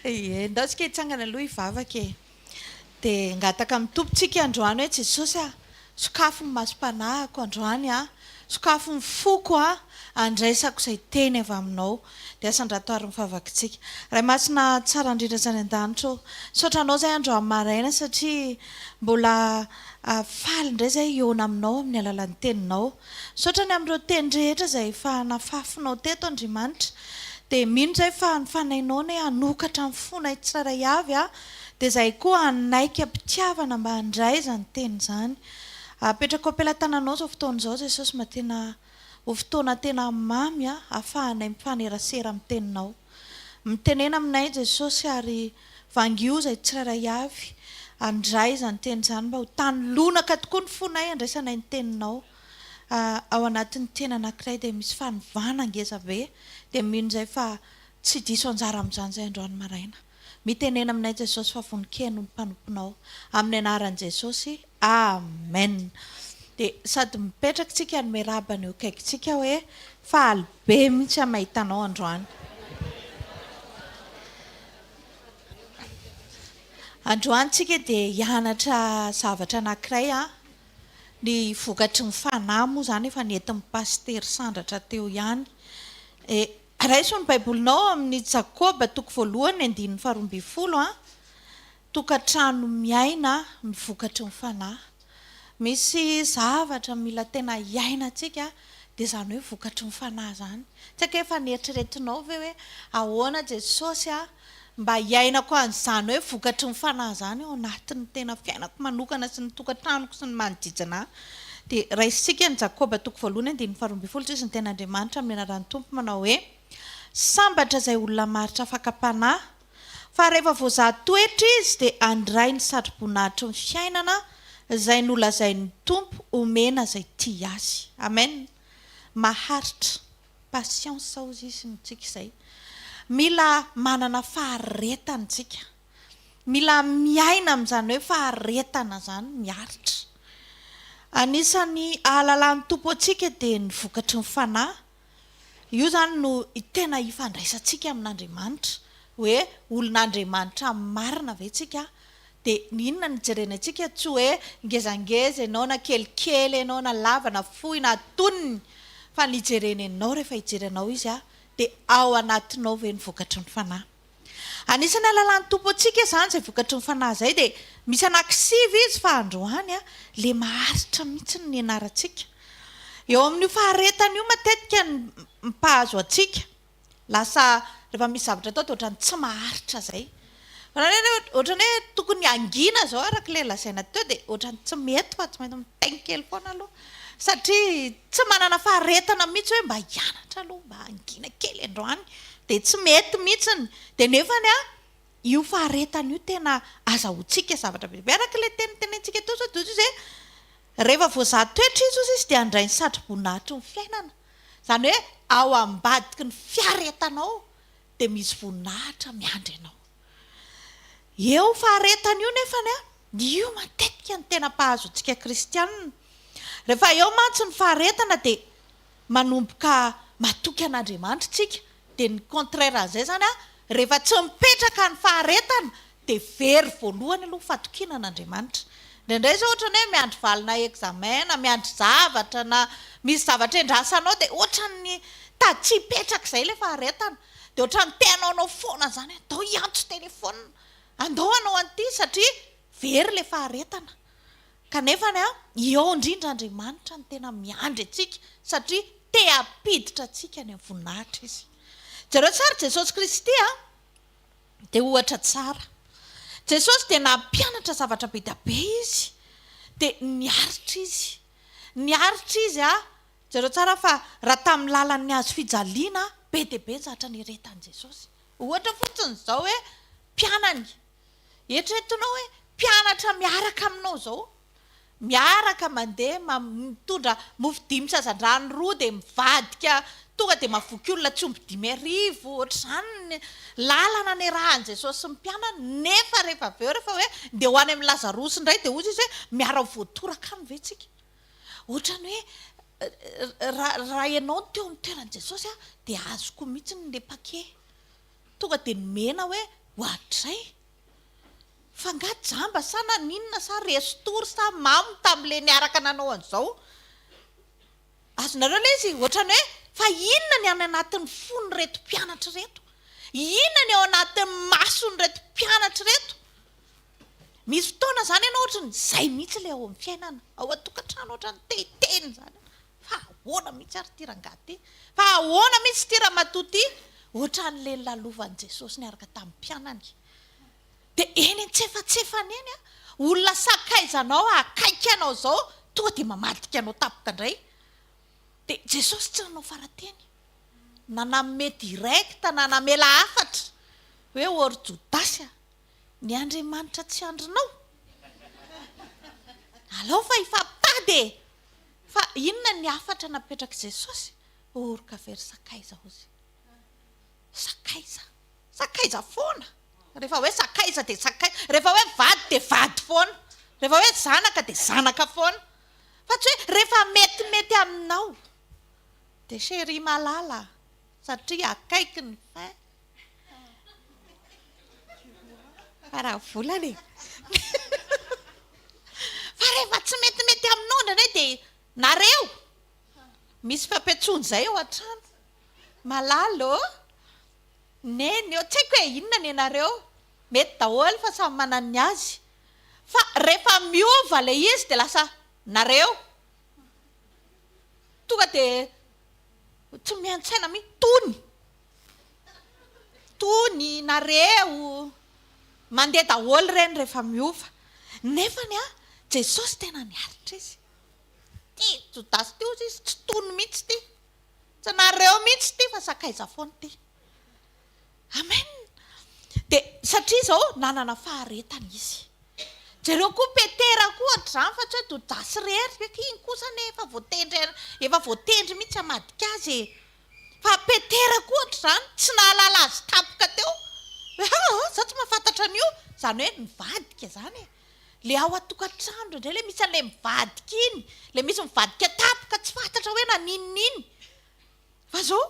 Ie, ndao tsika hitsangana aloha hivavaka e. Dia hangataka amin'ny Tompo tsika androany hoe Jesosy a, sokafy ny masom-panahiko androany a, sokafy ny foko a, handraisako izay teny avy aminao. Dia asandrato àry ny vavakitsika. Ray Masina tsara indrindra izay any an-danitra ô, misaotra Anao izahay androany maraina satria mbola faly indray izahay hihaona Aminao amin'ny alalan'ny Teninao. Misaotra ny amin'ireo teny rehetra izay efa nafafinao teto Andriamanitra. Dia mino izahay fa ny Fanahinao anie hanokatra ny fonay tsirairay avy dia izahay koa hanaiky am-pitiavana mba handray izany teny izany. Apetrako am-pelatananao izao fotoana izao Jesosy mba tena ho fotoana tena mamy ahafahanay mifanerasera amin'ny teninao. Mitenena aminay Jesosy ary vangio izay tsirairay avy handray izany teny izany mba ho tany lonaka tokoa ny fonay handraisanay ny teninao. Ao anatin'ny teny anankiray dia misy fanovana ngeza be dia mino izay fa tsy diso anjara amin'izany izay androany maraina. Mitenena aminay Jesosy fa vonon-keno ny mpanomponao. Amin'ny anaran'i Jesosy. Amen. Dia sady mipetraka tsika no miarahaba ny eo akaikintsika hoe faly be mihitsy aho mahita anao androany. Androany tsika dia hianatra zavatra anankiray an, ny vokatry ny fanahy moa izany efa nentin'ny Pasitera Sandratra teo ihany. E, raiso ny Baibolinao amin'ny Jakoba toko voalohany andininy faharoa ambin'ny folo an. Tokantrano miaina ny vokatry ny fanahy. Misy zavatra mila tena iainantsika dia izany hoe vokatry ny fanahy izany. Tsy haiko hoe efa neritreretinao ve hoe ahoana Jesosy a, mba hiainako an'izany hoe vokatry ny fanahy izany ao anatin'ny tena fiainako manokana sy ny tokantranoko sy ny manodidina ahy. Dia raisintsika ny Jakoba toko voalohany andininy faharoa ambin'ny folo, hoy izy ny tenin'Andriamanitra amin'ny anaran'ny Tompo manao hoe, Sambatra izay olona maharitra fakam-panahy, Fa rehefa voazaha toetra izy dia handray ny satroboninahitry ny fiainana izay nolazain'ny Tompo homena izay tia azy. Amen. Maharitra. Patience hozy izy ny tsika izay. Mila manana faharetana tsika. Mila miaina amin'izany hoe faharetana izany, miaritra. Anisan'ny ahalalan'ny Tompo antsika dia ny vokatry ny Fanahy. Io izany no tena ifandraisantsika amin'Andriamanitra, hoe olon'Andriamanitra marina ve tsika, dia ny inona no ijerena antsika, tsy hoe ngezangeza ianao na kelikely ianao na lava na fohy na antonony, fa ny ijereny anao rehefa hijery anao Izy dia ao anatinao ve ny vokatry ny Fanahy. Anisan'ny ahalalan'ny Tompo antsika izany izay vokatry ny Fanahy izay dia misy anankisivy izy fa androany ilay maharitra mihitsy no nianarantsika. Eo amin'io faharetana io matetika ny mpahazo antsika. Lasa rehefa misy zavatra atao dia ohatran'ny tsy maharitra izay. Ohatran'ny hoe tokony hangina izao araka ilay lazaina teo dia ohatran'ny tsy mety fa tsy maintsy mitainy kely foana aloha. Satria tsy manana faharetana mihitsy hoe mba hianatra aloha, mba hangina kely androany. Dia tsy mety mihitsiny. Dia nefany an, io faharetana io tena azahoantsika zavatra be dia be. Araka ilay teny notenenintsika teo izao dia hoy izy hoe, rehefa voazaha toetra izy hozy izy dia handray ny satroboninahitry ny fiainana. Izany hoe ao ambadiky ny fiaretanao dia misy voninahitra miandry anao. Eo faharetana io nefany an, io matetika no tena mpahazo antsika kristianina. Rehefa eo mantsy ny faharetana dia manomboka matoky an'Andriamanitra isika, dia ny contraire an'izay izany an, rehefa tsy mipetraka ny faharetana dia very voalohany aloha ny fatokiana an'Andriamanitra. Indraindray izao ohatran'ny hoe miandry valina examen na miandry zavatra na misy zavatra endrasanao dia ohatran'ny tady tsy hipetraka izay ilay faharetana. Dia ohatran'ny te hanaonao foana izany, andao hiantso telephone, andao hanao an'ity satria very ilay faharetana. Kanefa anie, eo indrindra Andriamanitra no tena miandry antsika satria te hampiditra antsika any amin'ny voninahitra Izy. Jereo tsara Jesosy Kristy a, dia ohatra tsara. Jesosy dia nampianatra zavatra be dia be Izy, dia niaritra Izy. Niaritra Izy a, jereo tsara fa raha tamin'ny lalan'ny hazo fijaliana, be dia be ny zavatra niretan'i Jesosy. Ohatra fotsiny izao hoe mpianany. Eritreretinao hoe mpianatra miaraka aminao izao, miaraka mandeha mitondra mofo dimy sy hazandrano roa dia mivadika tonga dia mahavoky olona tsy omby 5000, ohatr'izany ny lalana niarahan'i Jesosy sy ny mpianany, nefa rehefa avy eo rehefa hoe ndeha ho any amin'i Lazarosy indray dia hoy izy hoe miara-voatoraka any ve tsika? Ohatran'ny hoe raha ianao no teo amin'ny toeran'i Jesosy dia azoko mihitsy ilay paquet. Tonga dia nomena hoe ohatrizay. Fa nga jamba sa naninona sa resy tory sa mamo tamin'ilay niaraka nanao an'izao? Azonareo ilay izy? Ohatran'ny hoe fa inona ny any anatin'ny fon'ireto mpianatra ireto? Inona ny ao anatin'ny mason'ireto mpianatra ireto? Misy fotoana izany ianao ohatran'ny izay mihitsy ilay ao amin'ny fiainana, ao an-tokantrano ohatran'ny te hiteny izany. Fa ahoana mihitsy ary ity rangahy ity? Fa ahoana mihitsy ity ramatoa ity? Ohatran'ilay nilalovan'i Jesosy niaraka tamin'ny mpianany. Dia eny antsefatsefany eny, olona sakaizanao akaiky anao izao, tonga dia mamadika anao tampoka indray. Dia Jesosy tsy nanao farateny, na nanome direct na namela hafatra hoe ô ry Jodasy a, ny Andriamanitra tsy andrinao. Alao fa hifampitady e! Fa inona ny hafatra napetrak'i Jesosy? Oroka very sakaiza hozy. Sakaiza. Sakaiza foana. Rehefa hoe sakaiza dia sakaiza. Rehefa hoe vady dia vady foana. Rehefa hoe zanaka dia zanaka foana. Fa tsy hoe rehefa metimety aminao dia chérie malala satria akaiky ny fin. Fa raha volana e. Fa rehefa tsy metimety aminao indraindray dia nareo. Misy fampiantsoana izay ao an-trano. Malala ô! Neny ô! Tsy haiko hoe inona ny anareo. Mety daholo fa samy manana ny azy. Fa rehefa miova ilay izy dia lasa nareo. Tonga dia tsy mihaino-tsaina mihitsy. Tony. Tony, nareo. Mandeha daholo ireny rehefa miova. Nefany an, Jesosy tena niaritra izy. Ity Jodasy ity hozy izy tsy tony mihitsy ity. Tsy nareo mihitsy ity fa sakaiza foana ity. Amen. Dia satria izao nanana faharetana izy. Jereo koa Petera koa ohatr'izany fa tsy hoe Jodasy irery. Hoe iny kosa anie efa voatendry efa voatendry mihitsy hamadika azy e. Fa Petera koa ohatr'izany tsy nahalala azy tampoka teo. Hoe aa za tsy mahafantatra an'io. Izany hoe nivadika izany e. Le ao an-tokantrano indraindray le misy an'le mivadika iny, le misy mivadika tampoka tsy fantatra hoe naninona iny. Fa zao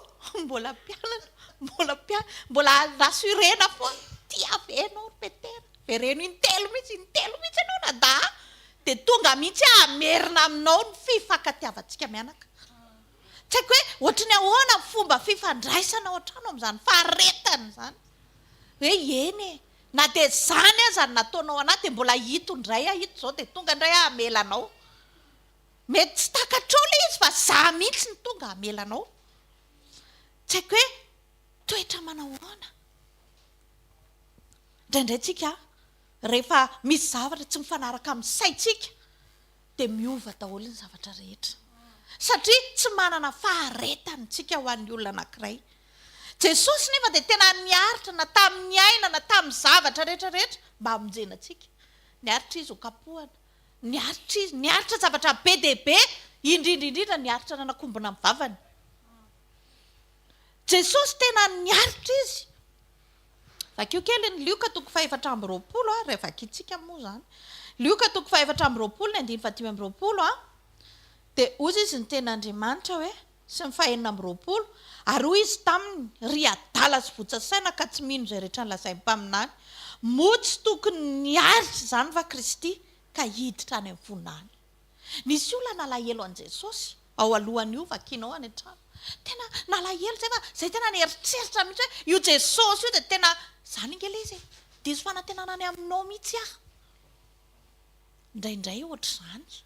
mbola mpianatra, mbola mpianatra, mbola rassurer-na foana, tia ve ianao ry Petera? Vereno intelo mihitsy, intelo mihitsy ianao nandà ahy, dia tonga mihitsy aho hamerina aminao ny fifankatiavantsika mianaka. Tsy haiko hoe ohatry ny ahoana ny fomba fifandraisana ao an-trano amin'izany faharetana izany. Hoe eny e, Na dia izany aza no nataonao anah dia mbola ito indray aho ito izao dia tonga indray aho hamela anao. Mety tsy takatrao ilay izy fa za mihitsy no tonga hamela anao. Tsy haiko hoe toetra manao ahoana. Indraindray tsika rehefa misy zavatra tsy mifanaraka amin'ny saintsika dia miova daholo ny zavatra rehetra. Satria tsy manana faharetana tsika ho an'ny olona anankiray. Jesosy nefa dia tena niaritra na tamin'ny aina na tamin'ny zavatra rehetra rehetra mba hamonjena antsika. Niaritra Izy ho kapohana. Niaritra Izy, niaritra zavatra be dia be, indrindra indrindra niaritra nanakombona ny vavany. Jesosy tena niaritra Izy. Vakio kely ny Lioka toko faha-24 a, raha vakintsika moa izany. Lioka toko faha-24 ny andininy faha-25 a, dia hozy izy ny tenin'Andriamanitra hoe, sy ny faha-26, Ary hoy izy taminy, Ry adala sy votsa saina ka tsy mino izay rehetra nolazain'ny mpaminany, moa tsy tokony niaritra izany va Kristy ka hiditra any amin'ny voninahiny? Nisy olona nalahelo an'i Jesosy ao alohan'io vakinao any an-trano. Tena nalahelo izay fa izay tena nieritreritra mihitsy hoe io Jesosy io dia tena izany ange ilay izy e! Diso fanantenana any aminao mihitsy aho. Indraindray ohatr'izany.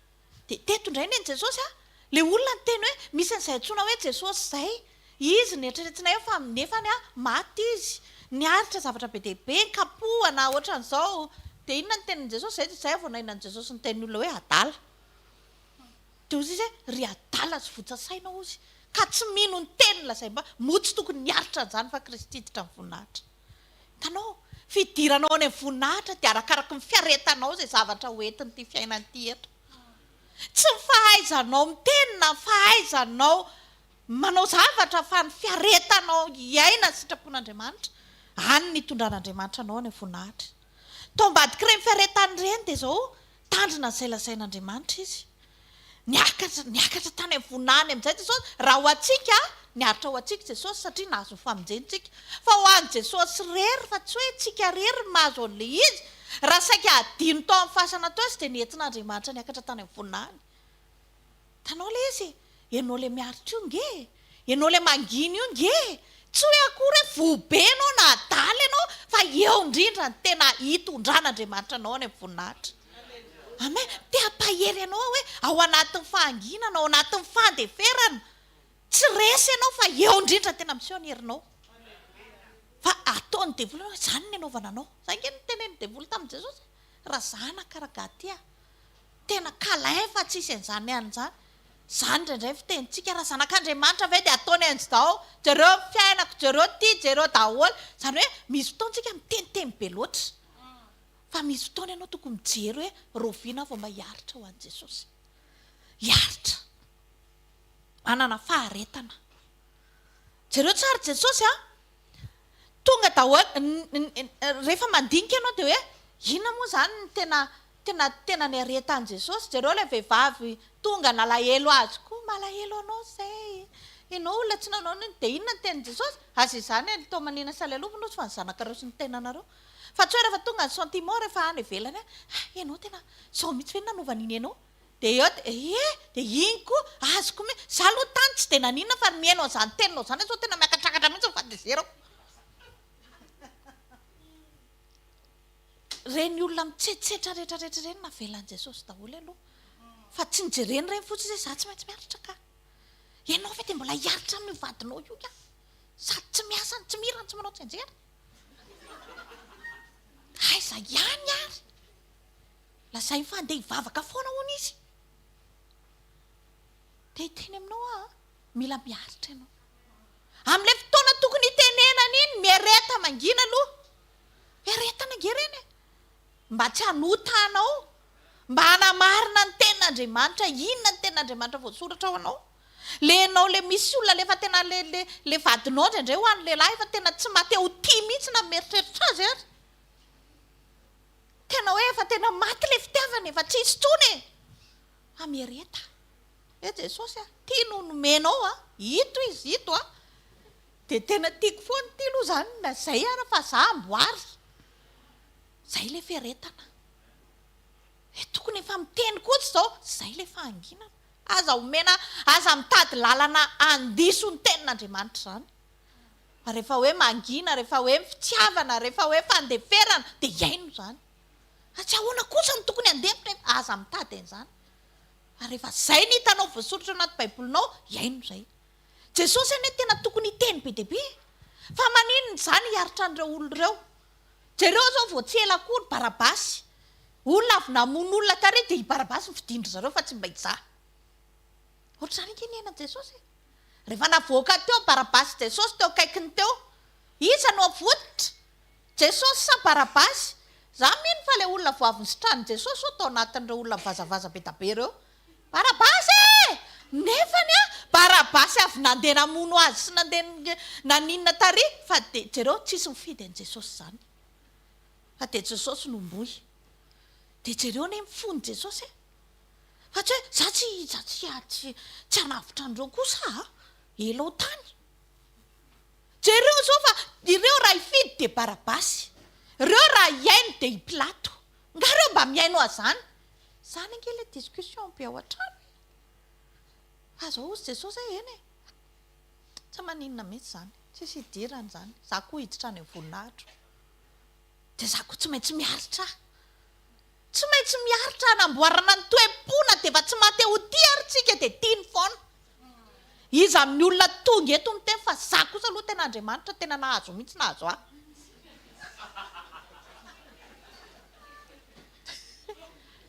Dia teto indray nen'i Jesosy a! Ilay olona niteny hoe misy an'izay antsoina hoe Jesosy izay. Izy no eritreretinay eo fa nefany a, maty izy. Niaritra zavatra be dia be, nikapohana, ohatran'izao. Dia inona no tenin'i Jesosy? Izay dia izay vao naheno an'i Jesosy niteny ny olona hoe adala. Dia hozy izy hoe, ry adala sy votsa saina hozy, ka tsy mino ny teny lazaim-ba, moa tsy tokony niaritra an'izany fa Kristy hiditra amin'ny voninahitra. Hitanao? Fidiranao any amin'ny voninahitra dia arakaraky ny fiaretanao izay zavatra ho entin'ity fiainana ity eto. Tsy ny fahaizanao miteny na ny fahaizanao manao zavatra fa ny fiaretanao hiaina ny sitrapon'Andriamanitra. Any no hitondran'Andriamanitra anao any amin'ny voninahitra. Tao ambadik'ireny fiaretana ireny dia izao, tandrina an'izay lazain'Andriamanitra izy. Niakatra, niakatra tany amin'ny voninahiny amin'izay Jesosy. Raha ho antsika, Niaritra ho antsika Jesosy satria nahazo ny famonjena tsika. Fa ho an'i Jesosy irery fa tsy hoe tsika irery no mahazo an'ilay izy. Raha saika hadino tao amin'ny fasana tao izy dia nentin'Andriamanitra niakatra tany amin'ny voninahiny. Hitanao ilay izy e? Ianao ilay miaritra io nge e! Ianao ilay mangina io nge e! Tsy hoe akory hoe voa be ianao na adala ianao fa eo indrindra no tena hitondran'Andriamanitra anao any amin'ny voninahitra. Amen. Te hampahery anao aho hoe ao anatin'ny fahanginana, ao anatin'ny fandeferana, tsy resy ianao fa eo indrindra tena miseho ny herinao. Fa ataon'ny devoly hoe izany ny anaovana anao. Izay ange no tenenin'ny devoly tamin'i Jesosy. Raha zanaka rangahy ty aho. Tena câlin fa tsisy an'izany any izany. Izany indraindray ny fitenintsika, raha zanak'Andriamanitra ve dia ataony an'izao, jereo ny fiainako, jereo ity, jereo daholo. Izany hoe misy fotoana isika miteniteny be loatra. Fa misy fotoana ianao tokony mijery hoe rahoviana aho vao mba hiaritra ho an'i Jesosy. Hiaritra. Manana faharetana. Jereo tsara Jesosy an! Tonga daholo, rehefa mandinika ianao dia hoe inona moa izany no tena tena tena niaretan'i Jesosy? Jereo ilay vehivavy tonga nalahelo azy koa, malahelo anao izay, ianao olona tsy nanao n'inona, dia inona no tenin'i Jesosy? Aza izany e, toa manina sy alelovina ozy fa ny zanakareo sy ny tenanareo. Fa tsy hoe rehefa tonga ny sentiment rehefa any ivelany any, ah ianao tena izao mihitsy ve no nanaovan'iny anao? Dia eo dia ie, dia iny koa azoko mihitsy, za aloha tany tsy dia naninona fa ny mihaino an'izany teninao izany aho zao tena miakatrakatra mihitsy ny fahatezerako. Ireny olona mitsetsetra rehetra rehetra ireny navelan'i Jesosy daholo aloha fa tsy nijereny ireny fotsiny hoe za tsy maintsy miaritra ka. Ianao ve dia mbola hiaritra amin'io vadinao io ihany? Sady tsy miasa no tsy mihira no tsy manao tsianjery. Aiza ihany ary? Lazainy fa handeha hivavaka foana hono izy. Te hiteny aminao aho an, mila miaritra ianao. Amin'ilay fotoana tokony hitenenana iny, miareta mangina aloha. Fiaretana ange ireny e! Mba tsy hanota anao, mba hanamarina ny tenin'Andriamanitra, inona ny tenin'Andriamanitra voasoratra ho anao. Le ianao le misy olona le efa tena le le le vadinao indraindray ho an'ny lehilahy efa tena tsy maha te ho tia mihitsy na mieritreritra azy ary. Tena hoe efa tena maty le fitiavana efa tsisy intsony e! Fa miareta. He Jesosy a, ty no nomenao a, ito izy ito a, dia tena tiako foana ity aloha izany na zay ara fa za amboary. Zay le fiaretana. He tokony efa miteny kosa izao, zay le fahanginana. Aza omena, aza mitady lalana handiso ny tenin'Andriamanitra izany. Fa rehefa hoe mangina, rehefa hoe fitiavana, rehefa hoe fandeferana dia hiaino izany. Fa tsy ahoana kosa no tokony handefitra e! Aza mitady an'izany. Fa rehefa izay no hitanao voasoratra ao anaty baibolinao, hiaino izay. Jesosy anie tena tokony hiteny be dia be e! Fa maninona izany hiaritra an'ireo olona ireo? Jereo izao vao tsy ela akory Barabasy. Olona avy namono olona tary dia i Barabasy no fidin-dry zareo fa tsy mba izaho. Ohatr'izany ange ny iainan'i Jesosy e! Rehefa navoaka teo Barabasy Jesosy teo akaikiny teo, iza no avototra? Jesosy sa Barabasy? Za mino fa le olona vao avy nositranin'i Jesosy sao tao anatin'ireo olona mivazavaza be da be ireo. Barabasy e! Nefany an, Barabasy avy nandeha namono azy sy nandeha naninona tary fa dia jereo tsisy mifidy an'i Jesosy izany. Fa dia Jesosy no homboy. Dia jereo anie ny fon'i Jesosy e! Fa tsy hoe za tsy za tsy tsy tsy hanavotra an'ireo kosa a! Elao tany. Jereo izao fa ireo raha hifidy dia Barabasy, ireo raha hihaino dia i Pilato. Nga ireo mba mihaino an'izany? Izany ange ilay discussion be ao an-trano e! Fa zao hozy Jesosy hoe eny e! Tsy maninona mihitsy izany, tsisy idirany izany, za koa hiditra any amin'ny voninahitro. Dia za koa tsy maintsy miaritra. Tsy maintsy miaritra hanamboarana ny toe-po na dia efa tsy maha te ho tia ary tsika dia tiany foana. Iza amin'ny olona tonga eto miteny fa za kosa aloha tena Andriamanitra tena nahazo mihitsy nahazo ahy.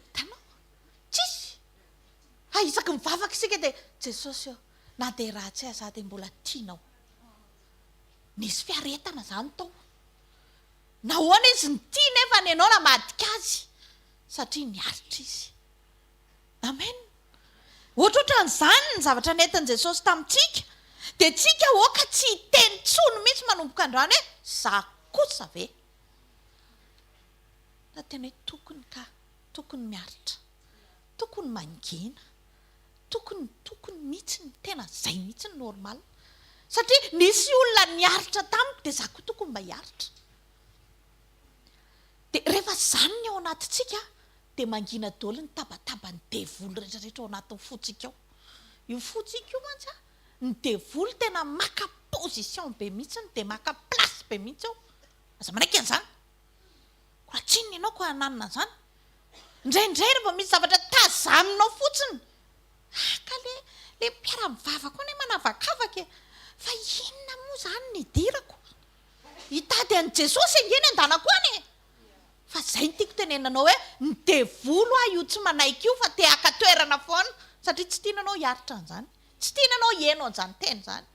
Hitanao? Tsisy. Fa isaky mivavaka isika dia Jesosy ô, na dia ratsy aza aho dia mbola tianao. Nisy fiaretana izany tao. Nahoana izy no tia nefa ny ianao namadika azy? Satria niaritra izy. Amen. Ohatrohatran'izany ny zavatra nentin'i Jesosy tamintsika. Dia tsika aoka tsy hiteny intsony mihitsy manomboka androany hoe za kosa ve? Fa tena hoe tokony ka, tokony miaritra, tokony mangina, tokony, tokony mihitsy, tena zay mihitsy ny normal. Satria nisy olona niaritra tamiko dia za koa tokony mba hiaritra. Dia rehefa izany ny ao anatintsika dia mangina daholo ny tabataban'ny devoly rehetra rehetra ao anatin'ny fontsika ao. Io fontsika io mantsy an, ny devoly tena maka position be mihitsy dia maka place be mihitsy ao. Aza manaiky an'izany. Koa tsinona ianao koa hananona an'izany. Indraindray rehefa misy zavatra tazaminao fotsiny, ah ka le le mpiara-mivavaka koa anie manavakavaka e! Fa inona moa izany no idirako? Hitady an'i Jesosy ange ny andanako any e! Fa izay no tiako tenenina anao hoe ny devoly hoa io tsy manaiky io fa te haka toerana foana satria tsy tiany ianao hiaritra an'izany, tsy tiany ianao hihaino an'izany teny izany.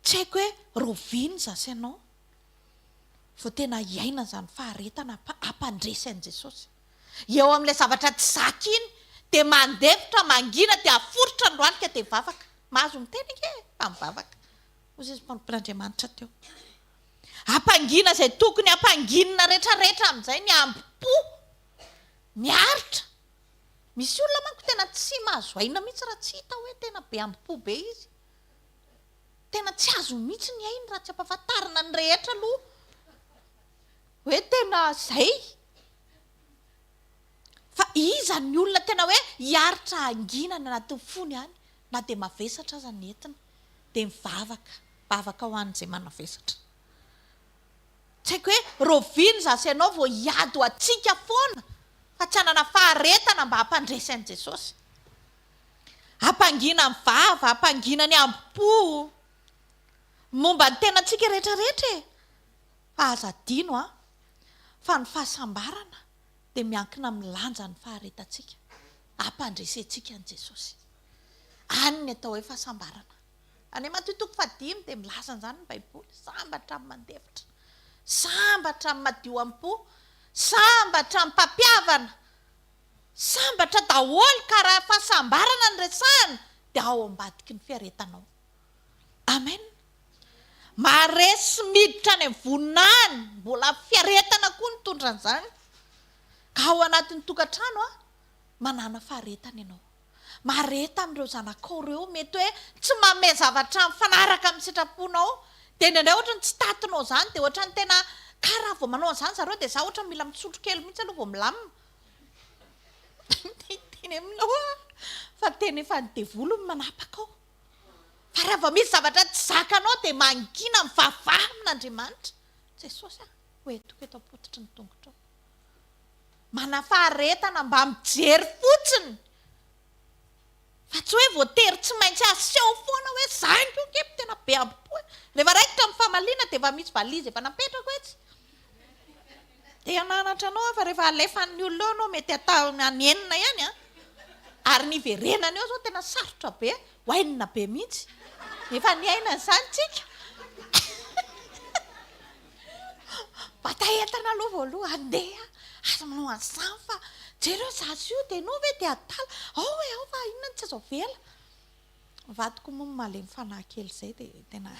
Tsy haiko hoe rahoviana izaho sy ianao vao tena hiaina izany faharetana hampandresy an'i Jesosy. Eo amin'ilay zavatra tsy zaka iny dia mandefitra, mangina, dia aforitra ny lohalika dia mivavaka. Mahazo miteny ange e, fa mivavaka. Hoy izy mpanompon'Andriamanitra teo. Hampangina izay tokony hampanginina rehetrarehetra amin'izay ny hambom-po, miaritra. Misy olona manko tena tsy mahazo aina mihitsy raha tsy hita hoe tena be hambom-po be izy. Tena tsy azony mihitsy ny ainy raha tsy ampahafantarina ny rehetra aloha hoe tena zay. Fa iza ny olona tena hoe hiaritra hangina any anatin'ny fony any na dia mavesatra aza ny entina dia mivavaka, vavaka ho an'izay manavesatra. Tsy haiko hoe rahoviana izaho sy ianao vao hiady ho antsika foana fa tsy hanana faharetana mba hampandresy an'i Jesosy. Hampangina ny vava, hampangina ny hambom-po. Momba ny tenantsika rehetra rehetra e! Fa aza adino an, fa ny fahasambarana dia miankina amin'ny lanjan'ny faharetantsika, hampandresentsika an'i Jesosy. Any ny atao hoe fahasambarana. Any Matio toko fahadimy dia milaza an'izany ny Baiboly, sambatra amin'ny mandefitra, sambatra amin'ny madio am-po, sambatra amin'ny mpampihavana, Sambatra daholo ka raha fahasambarana no resahana dia ao ambadiky ny fiaretanao. Amen. Maharesy sy miditra any amin'ny voninahiny, mbola fiaretana koa nitondra an'izany. Ka ao anatin'ny tokantrano a, manàna faharetana ianao. Mahareta amin'ireo zanakao ireo, mety hoe tsy manome zavatra mifanaraka amin'ny sitraponao, dia indraindray ohatran'ny tsy tatinao izany, dia ohatran'ny tena ka raha vao manao an'izany zareo dia za ohatran'ny mila misotro kely mihitsy aloha vao milamina. Teny aminao aho fa tena efa ny devoly no manapaka ao. Fa raha vao misy zavatra tsy zakanao dia mangina mivavaha amin'Andriamanitra. Jesosy a, ho entiko eto am-pototry ny tongotrao. Manafaharetana mba mijery fotsiny. Fa tsy hoe voatery tsy maintsy aseho foana hoe za ange ange tena be ambo-po e. Rehefa raikitra ny famaliana dia efa misy valise efa napetrako etsy. Te hananatra anao aho fa rehefa alefan'ny olona eo ianao mety atao hanenina ihany an. Ary ny hiverenana eo izao tena sarotra be, oainina be mihitsy. Efa niaina an'izany tsika. Bata entana aloha voalohany, andeha, aza manao an'izany fa jereo zaza io dia ianao ve dia adala, ao e, ao fa inona no tsy azo avela. Ny vadiko moa malemy fanahy kely izay dia tena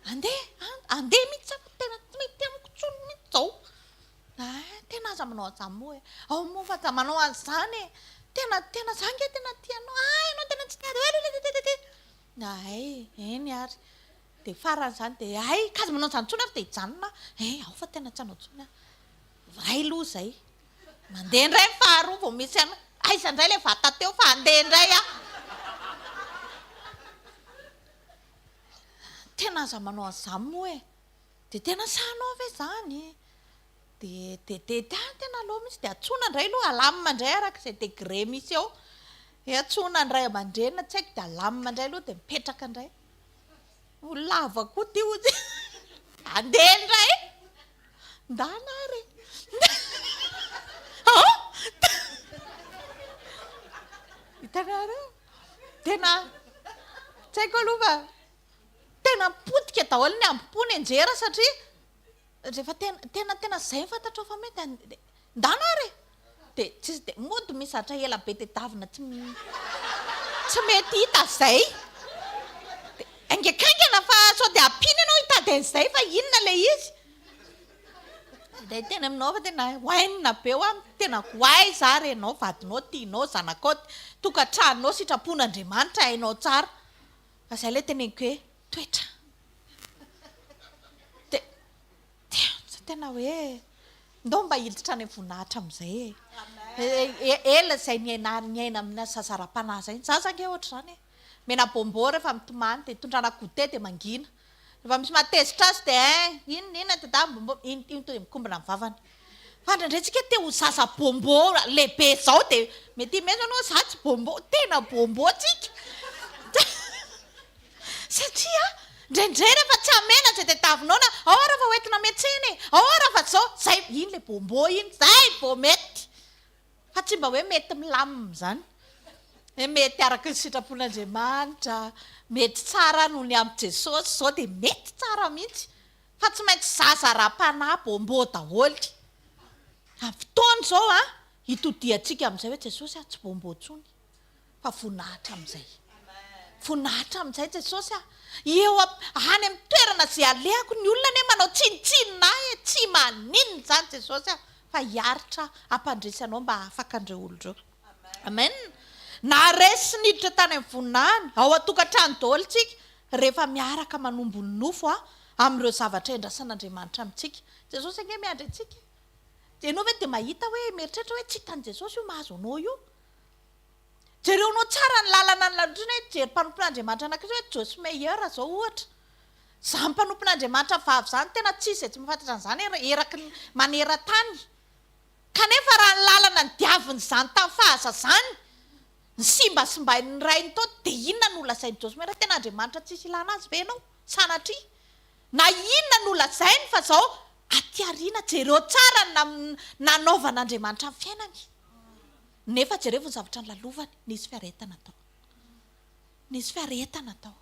andeha, andeha mihitsy aho fa tena tsy mety amiko intsony mihitsy izao. Ah, tena aza manao an'izany moa e, ao moa fa aza manao an'izany e, tena, tena za ange tena tia anao, ah ianao tena tsy tia ahy, hay, eny ary. Dia farany izany dia hay ka aza manao an'izany intsony ary dia hijanona aho. Eh, ao fa tena tsy hanao intsony aho. Iray aloha izay. Mandeha indray ny faharoa vao misy an, aiza indray ilay vata teo fa handeha indray aho. Tena aza manao an'izany moa e. Dia tena sahinao ve izany? Dia dia dia dia tena aleo mihitsy dia antsoina indray aloha, alamina indray araka izay degré misy eo. Dia antsoina ny ray aman-dreny na tsy haiko dia alamina indray aloha dia mipetraka indray. Ho lava koa ty hozy. Andeha indray. Ndana ary. Ao. Hitanareo? Tena tsy haiko aloha fa tena potika daholo ny hambom-po nianjera satria rehefa tena tena tena zay ny fantatrao fa mety ndana ary e! Dia tsisy dia mody misy zatra ela be tedavina tsy tsy mety hita zay. Dia haingakaingana fa sao dia ampiana ianao hitady an'izay fa inona ilay izy. Dia tena aminao fa tena oainina be hoa, tena ho aiza ary ianao, vadinao tianao, zanakao, tokantranonao, sitrapon'Andriamanitra hainao tsara. Fa izay ilay teneniko hoe toetra. Dia dia tena hoe ndao mba hiditra any amin'ny voninahitra amin'izay e. Ela izay niaina niaina amina zazaram-panahy izay. Ny zaza ange ohatr'izany e. Mena bonbon rehefa mitomany dia itondrana goûter dia mangina. Rehefa misy mahatezitra azy dia hein, inona inona dada bonbon, iny iny tonga dia mikombona ny vavany. Fa indraindray tsika te ho zaza bonbon lehibe izao dia mety himezo ianao za tsy bonbon, tena bonbon tsika. Satria indraindray rehefa tsy hamena izay tadiavinao na ao ary fa hoentina miantsena e, ao ary fa izao, zay, iny ilay bonbon iny, zay vao mety. Fa tsy mba hoe mety milamina izany. Hoe mety araka ny sitrapon'Andriamanitra, mety tsara noho ny amin'i Jesosy, izao dia mety tsara mihitsy. Fa tsy maintsy zaza ara-panahy bonbon daholo. Amin'ny fotoana izao an, hitodiantsika amin'izay hoe Jesosy a, tsy bonbon intsony. Fa voninahitra amin'izay. Voninahitra amin'izay Jesosy a. Eo any amin'ny toerana izay alehako, ny olona anie manao tsinontsinona ahy e, tsy maninona izany Jesosy a, fa hiaritra hampandresy anao mba hahafaka an'ireo olona ireo. Amen. Naharesy sy niditra tany amin'ny voninahiny, ao an-tokantrano daholo tsika, rehefa miaraka manombo ny nofo a, amin'ireo zavatra endrasan'Andriamanitra amintsika. Jesosy ange miandry antsika e. Ianao ve dia mahita hoe, mieritreritra hoe tsy hitan'i Jesosy io mahazo anao io? Jereonao tsara ny lalana ny lalotry hoe jery mpanompon'Andriamanitra anankiray hoe Joyce Meyer zao ohatra. Zany mpanompon'Andriamanitra vavy zany tena tsisy izay tsy mahafantatra an'izany eraky ny maneran-tany. Kanefa raha ny lalana nidiavin'izany tamin'ny fahazazany, nisimbasimbain'ny rainy tao dia inona no holazain'i Joyce Meyer? Tena Andriamanitra tsisy ilana azy ve ianao? Sanatria. Na inona no lazainy fa zao aty aoriana jereo tsara ny nanaovan'Andriamanitra ny fiainany. Nefa jerevo ny zavatra nolalovany, nisy fiaretana tao. Nisy fiaretana tao.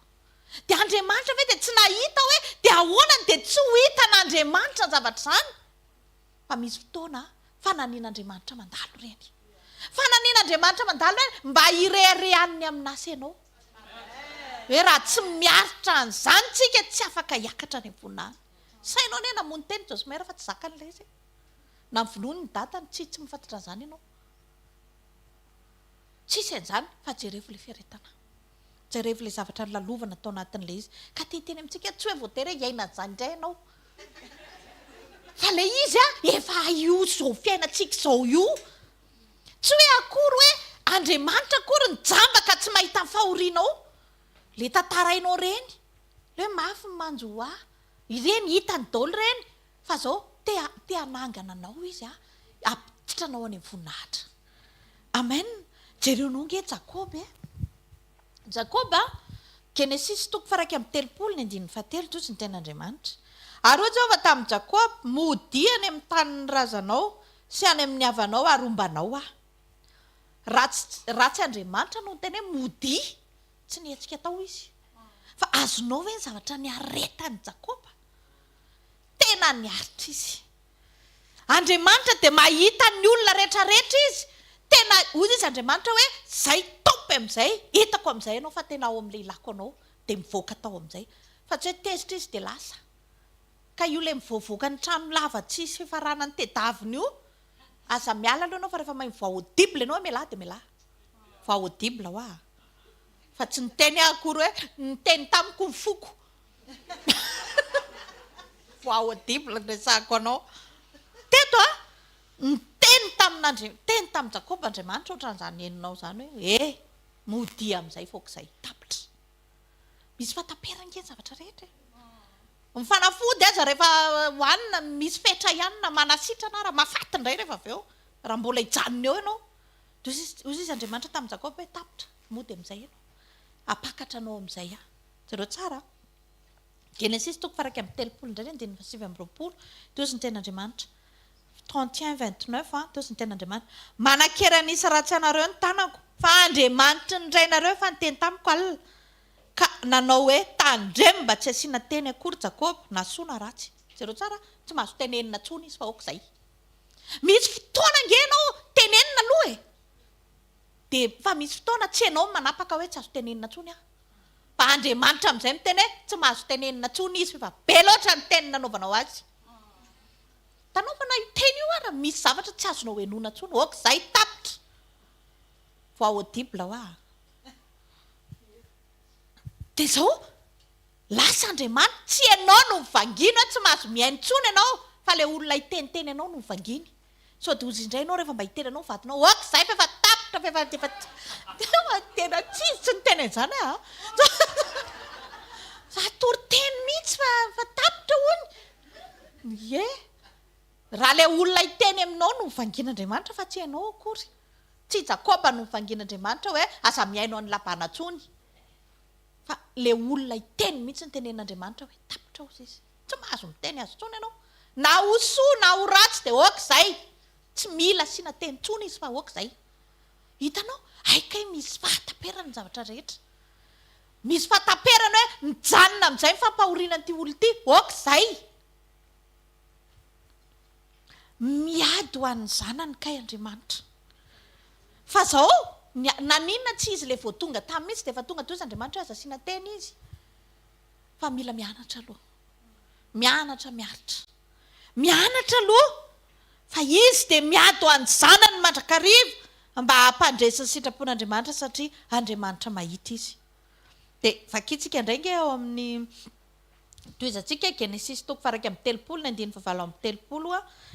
Dia Andriamanitra ve dia tsy nahita hoe dia ahoana no dia tsy ho hitan'Andriamanitra ny zavatra izany? Fa misy fotoana fananian'Andriamanitra mandalo ireny. Fananian'Andriamanitra mandalo ireny mba hireharehany amin'asa ianao. Hoe raha tsy miaritra an'izany tsika tsy afaka hiakatra any am-ponany. Sainao anie namono tena i Josmer fa tsy zakany ilay izy e. Na vonoiny ny dadany, tsy tsy mahafantatra an'izany ianao. Tsisy an'izany fa jerevo ilay fiaretana. Jerevo ilay zavatra nolalovana tao anatin'ilay izy. Ka te hiteny amintsika tsy hoe voatery hoe hiaina an'izany indray ianao. Fa ilay izy a, efa io izao fiainantsika izao io. Tsy hoe akory hoe Andriamanitra akory ny jamba ka tsy mahita ny fahorianao. Ilay tantarainao ireny, ilay hoe mafy ny manjo ahy, ireny hitany daholo ireny. Fa izao, te te hanangana anao Izy, hampiditra anao any amin'ny voninahitra. Amen. Jereonao ange Jakoba e. Jakoba, Genesisy toko faha 31 ny andininy fahatelo, tojo ny tenin'Andriamanitra. Ary hoy Jehovah tamin'i Jakoba, Modia any amin'ny tanin'ny razanao sy any amin'ny havanao ary homba anao Aho. Raha tsy, raha tsy Andriamanitra no niteny hoe modia, tsy nihetsika tao izy. Fa azonao ve ny zavatra niaretan'i Jakoba? Tena niaritra izy. Andriamanitra dia mahita ny olona rehetra rehetra Izy. Tena, hoy izy Andriamanitra hoe, zay top amin'izay, hitako amin'izay ianao fa tena ao amin'ilay ilako anao, dia mivoaka tao amin'izay. Fa tsy hoe tezitra izy dia lasa. Ka io ilay mivoavoaka ny trano lava tsisy fifaranany tedavina io, aza miala aloha ianao fa rehefa mahay mivoa audible ianao hoe mialà dia mialà. Voix audible hoa. Fa tsy niteny aho akory hoe niteny tamiko ny foko. Voix audible no resahako anao. Teto an, niteny tamin'Andri-, niteny tamin'i Jakoba Andriamanitra ohatran'izany henonao izany hoe, eh, modia amin'izay f'aok'izay, tapitra. Misy fahataperana ange ny zavatra rehetra e. Ny fanafody aza rehefa hohanina misy fetra ihany na manasitrana ara, mahafaty indray rehefa avy eo, raha mbola hijanona eo ianao. Dia hoy izy Andriamanitra tamin'i Jakoba hoe, tapitra, mody amin'izay ianao. Hampakatra anao amin'izay aho. Jereo tsara an. Genesisy toko faha 31 indray ny andininy faha 29, toy izao ny tenin'Andriamanitra. 31 29 an, toy izao ny tenin'Andriamanitra. Manan-kery hanisa ratsy anareo ny tanako, fa Andriamanitry ny rainareo efa niteny tamiko alina, ka nanao hoe, Tandremo mba tsy hasiana teny akory Jakoba, na soa na ratsy. Jereo tsara, tsy mahazo tenenina intsony izy fa aok'izay. Misy fotoana ange ianao tenenina aloha e! Dia fa misy fotoana tsy ianao no manapaka hoe tsy azo tenenina intsony aho. Fa Andriamanitra amin'izay miteny hoe tsy mahazo tenenina intsony izy fa be loatra ny teny nanaovanao azy. Hitanao fa na io teny io ara misy zavatra tsy azonao henoina intsony. Ok zay tapitra. Voix audible hoa. Dia izao, lasa Andriamanitra, tsy ianao no mivangiana hoe tsy mahazo mihaino intsony ianao, fa ilay olona hiteniteny anao no mivangiany. Sao dia hozy indray ianao rehefa mba hiteny anao ny vadinao, ok izay fa efa tapitra fa efa efa tena tsy izy tsy niteny an'izany aho an! Za toriteny mihitsy fa efa tapitra hono. Ie. Raha ilay olona hiteny aminao no mivangian'Andriamanitra fa tsy ianao akory. Tsy i Jakoba no nivangian'Andriamanitra hoe aza mihaino an'i Labana intsony. Fa ilay olona hiteny mihitsy no tenenin'Andriamanitra hoe tapitra hozy izy. Tsy mahazo miteny azy intsony ianao. Na ho soa na ho ratsy dia ok izay. Tsy mila asiana teny intsony izy fa ok izay. Hitanao? Hay kay misy fahataperany ny zavatra rehetra. Misy fahataperany hoe mijanona amin'izay ny fampahoriana an'ity olona ity. Ok izay. Miady ho an'ny zanany kay Andriamanitra. Fa zao, naninona tsy izy le vao tonga tany mihitsy dia efa tonga toa izy Andriamanitra hoe aza asiana teny izy. Fa mila mianatra aloha. Mianatra miaritra. Mianatra aloha fa izy dia miady ho an'ny zanany mandrakariva mba hampandresy ny sitrapon'Andriamanitra satria Andriamanitra mahita izy. Dia vakintsika indray nge ao amin'ny Tohizantsika Genesisy toko faha-31 ny andininy fahavalo amby telopolo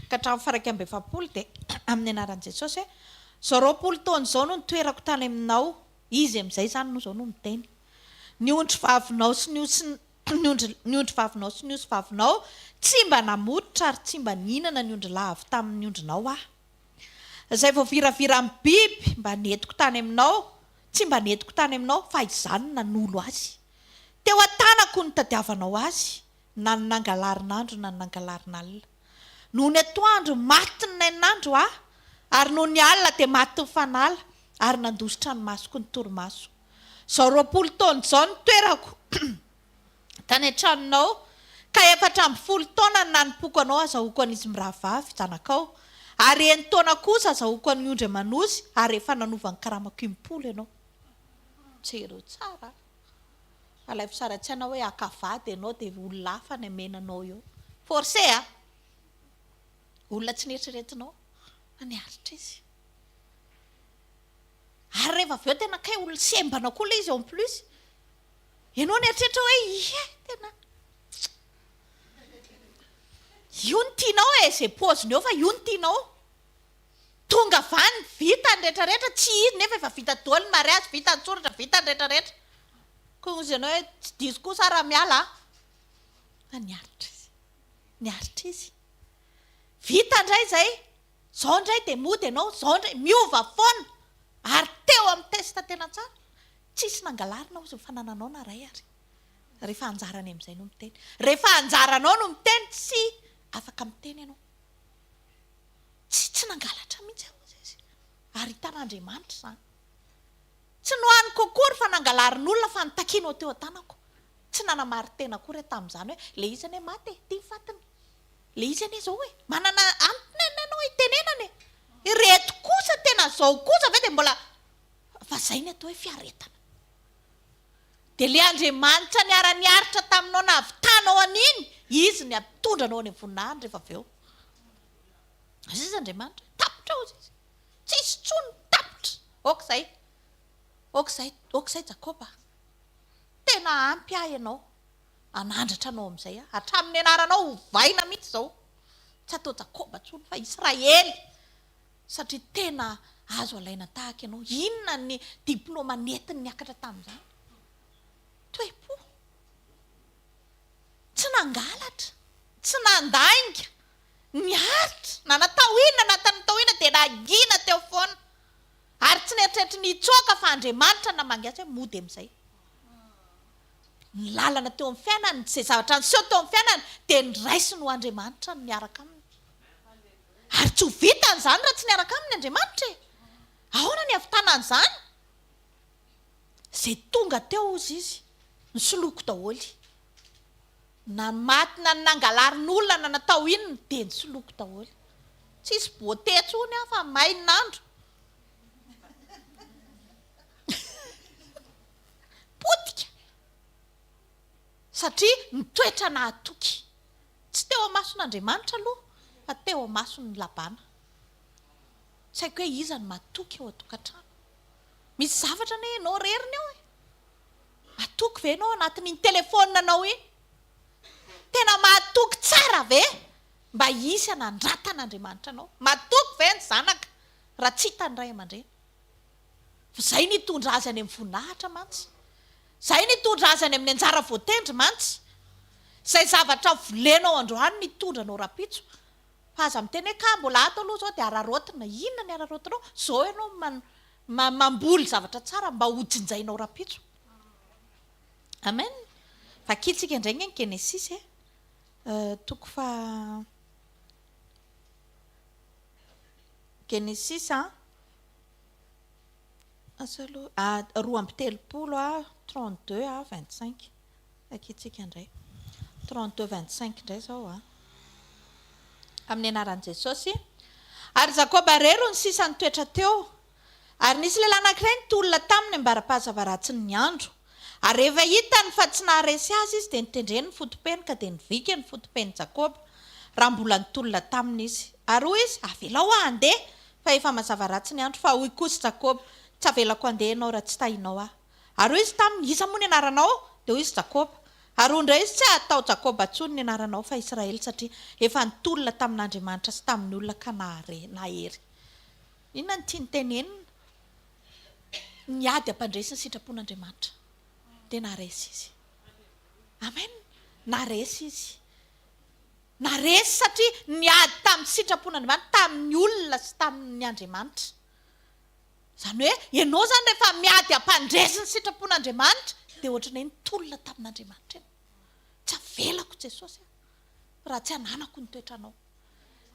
ka hatramin'ny faha-41 dia amin'ny anaran'i Jesosy hoe, Izao 20 taona izao no nitoerako tany aminao, izy amin'izay izany no izao no miteny, ny ondrivavinao sy ny osy ny ondry ny ondrivavinao sy ny osivavinao tsy mba namototra ary tsy mba nihinana ny ondrilahy avy tamin'ny ondrinao aho. Izay voaviraviran'ny biby mba nentiko tany aminao, tsy mba nentiko tany aminao, fa izaho no nanolo azy. Teo an-tanako no nitadiavanao azy, na ny nangalarin'andro na ny nangalarin'alina. Nony atoandro, matin'ny nainandro aho, ary nony alina dia matin'ny fanala, ary nandositra ny masoko ny torimaso. Izao 20 taona izao no toerako tany an-tranonao, ka 14 taona no nanompoako anao azahoako an'izy mirahavavy, zanakao, ary enin-taona kosa azahoako an'ny ondry aman'osy, ary efa nanova ny karamako impolo ianao. Jereo tsara a! Alaivo sary an-tsaina hoe haka vady ianao dia olona hafa ny hamena anao eo. Forcé a! Olona tsy neritreretinao fa niaritra izy. Ary rehefa avy eo tena kay olona sembana koa ilay izy en plus. Ianao nieritreritra hoe ie tena io no tianao e, izay paoziny eo fa io no tianao. Tonga avy any, vita ny retraretra, tsy izy nefa efa vita daholo ny mariage, vita ny soratra, vita ny retraretra. Koa hozy ianao hoe tsy diso kosa aho raha miala an. Fa niaritra izy. Niaritra izy. Vita indray izay, izao indray dia mody ianao, izao indray, miova foana. Ary teo amin'ny test tena tsara, tsisy nangalarina hozy ny fanananao na iray ary. Rehefa anjarany amin'izay no miteny. Rehefa anjaranao no miteny, tsy afaka miteny ianao. Tsy tsy nangalatra mihitsy aho hozy izy. Ary hitan'Andriamanitra izany. Tsy nohaniko akory fa nangalarin'olona fa notakianao teo an-tanako. Tsy nanamarin-tena akory aho tamin'izany hoe ilay izy anie maty e, ity ny fatiny. Ilay izy anie izao e, manana antony anie ianao hitenenana e. Ireto kosa tena izao kosa ve dia mbola fa izay ny atao hoe fiaretana. Dia ilay Andriamanitra niara-niaritra taminao nahavitanao an'iny, Izy ny hampitondra anao any amin'ny voninahiny rehefa avy eo. Hoy izy Andriamanitra, tapitra hoy izy. Tsisy intsony, tapitra. Ok izay. Ok izay, ok izay Jakoba. Tena ampy ahy ianao. Hanandratra anao amin'izay aho. Hatramin'ny anaranao ovaina mihitsy izao. Tsy atao Jakoba intsony fa Israely. Satria tena azo alaina tahaka ianao. Inona ny diplaoma nentiny niakatra tamin'izany? Toe-po. Tsy nangalatra, tsy nandainga, niaritra, na natao inona na natao inona dia nangina teo foana. Ary tsy nieritreritry ny hitsoaka fa Andriamanitra namangy azy hoe mody amin'izay. Ny lalana teo amin'ny fiainany, izay zavatra niseho teo amin'ny fiainany dia noraisiny ho Andriamanitra ny miaraka aminy. Ary tsy ho vitany izany raha tsy niaraka aminy Andriamanitra e! Ahoana ny hahavitana an'izany? Izay tonga teo hozy izy, nisoloky daholo. Na ny maty na ny nangalarin'olona na natao inona dia nisoloky daholo. Tsisy beauté intsony aho fa may ny nandro. Potika. Satria nitoetra nahatoky. Tsy teo amason'Andriamanitra aloha fa teo amason'i Labana. Tsy haiko hoe iza no matoky ao an-tokantrano. Misy zavatra anie ianao reriny ao e. Hatoky ve ianao anatin'iny telefaonina-nao iny? Tena mahatoky tsara ve mba hisy hanandratan'Andriamanitra anao? Matoky ve ny zanaka raha tsy hitan'ny ray aman-dreny? Fa izay no hitondra azy any amin'ny voninahitra mantsy. Izay no hitondra azy any amin'ny anjara voatendry mantsy. Izay zavatra volenao androany no hitondra anao rahampitso. Fa aza miteny hoe ka mbola ato aloha izao dia araraotina. Inona ny araraotinao? Izao ianao mamboly zavatra tsara mba ho jinjainao rahampitso. Amen. Vakintsika indray ange ny Genesisy e. Toko faha Genesisy a. Asa aloha, 32 a, 32 a, 25. Vakintsika indray. 32, 25 indray izao a. Amin'ny anaran'i Jesosy. Ary Jakoba irery no sisa nitoetra teo. Ary nisy lehilahy anankiray nitolona taminy ambara-pahazavaratsin'ny andro. Ary rehefa hitany fa tsy naharesy azy izy, dia notendreny ny foto-peny ka dia nivika ny foto-pen'i Jakoba, raha mbola nitolona taminy izy. Ary hoy izy, Avelao aho handeha, fa efa mazava ratsy ny andro. Fa hoy kosa Jakoba, Tsy havelako handeha ianao raha tsy tahinao aho. Ary hoy izy taminy, Iza moa ny anaranao? Dia hoy izy, Jakoba. Ary hoy indray izy, Tsy hatao Jakoba intsony ny anaranao, fa Israely, satria efa nitolona tamin'Andriamanitra sy tamin'ny olona ka nahare, nahery. Inona no tiany tenenina? Niady hampandresy ny sitrapon'Andriamanitra. Dia naharesy izy. Amen. Naharesy izy. Naharesy satria niady tamin'ny sitrapon'Andriamanitra, tamin'ny olona sy tamin'ny Andriamanitra. Izany hoe ianao izany rehefa miady hampandresy ny sitrapon'Andriamanitra dia ohatran'ny hoe nitolona tamin'Andriamanitra ianao. Tsy avelako Jesosy a, raha tsy ananako ny toetranao.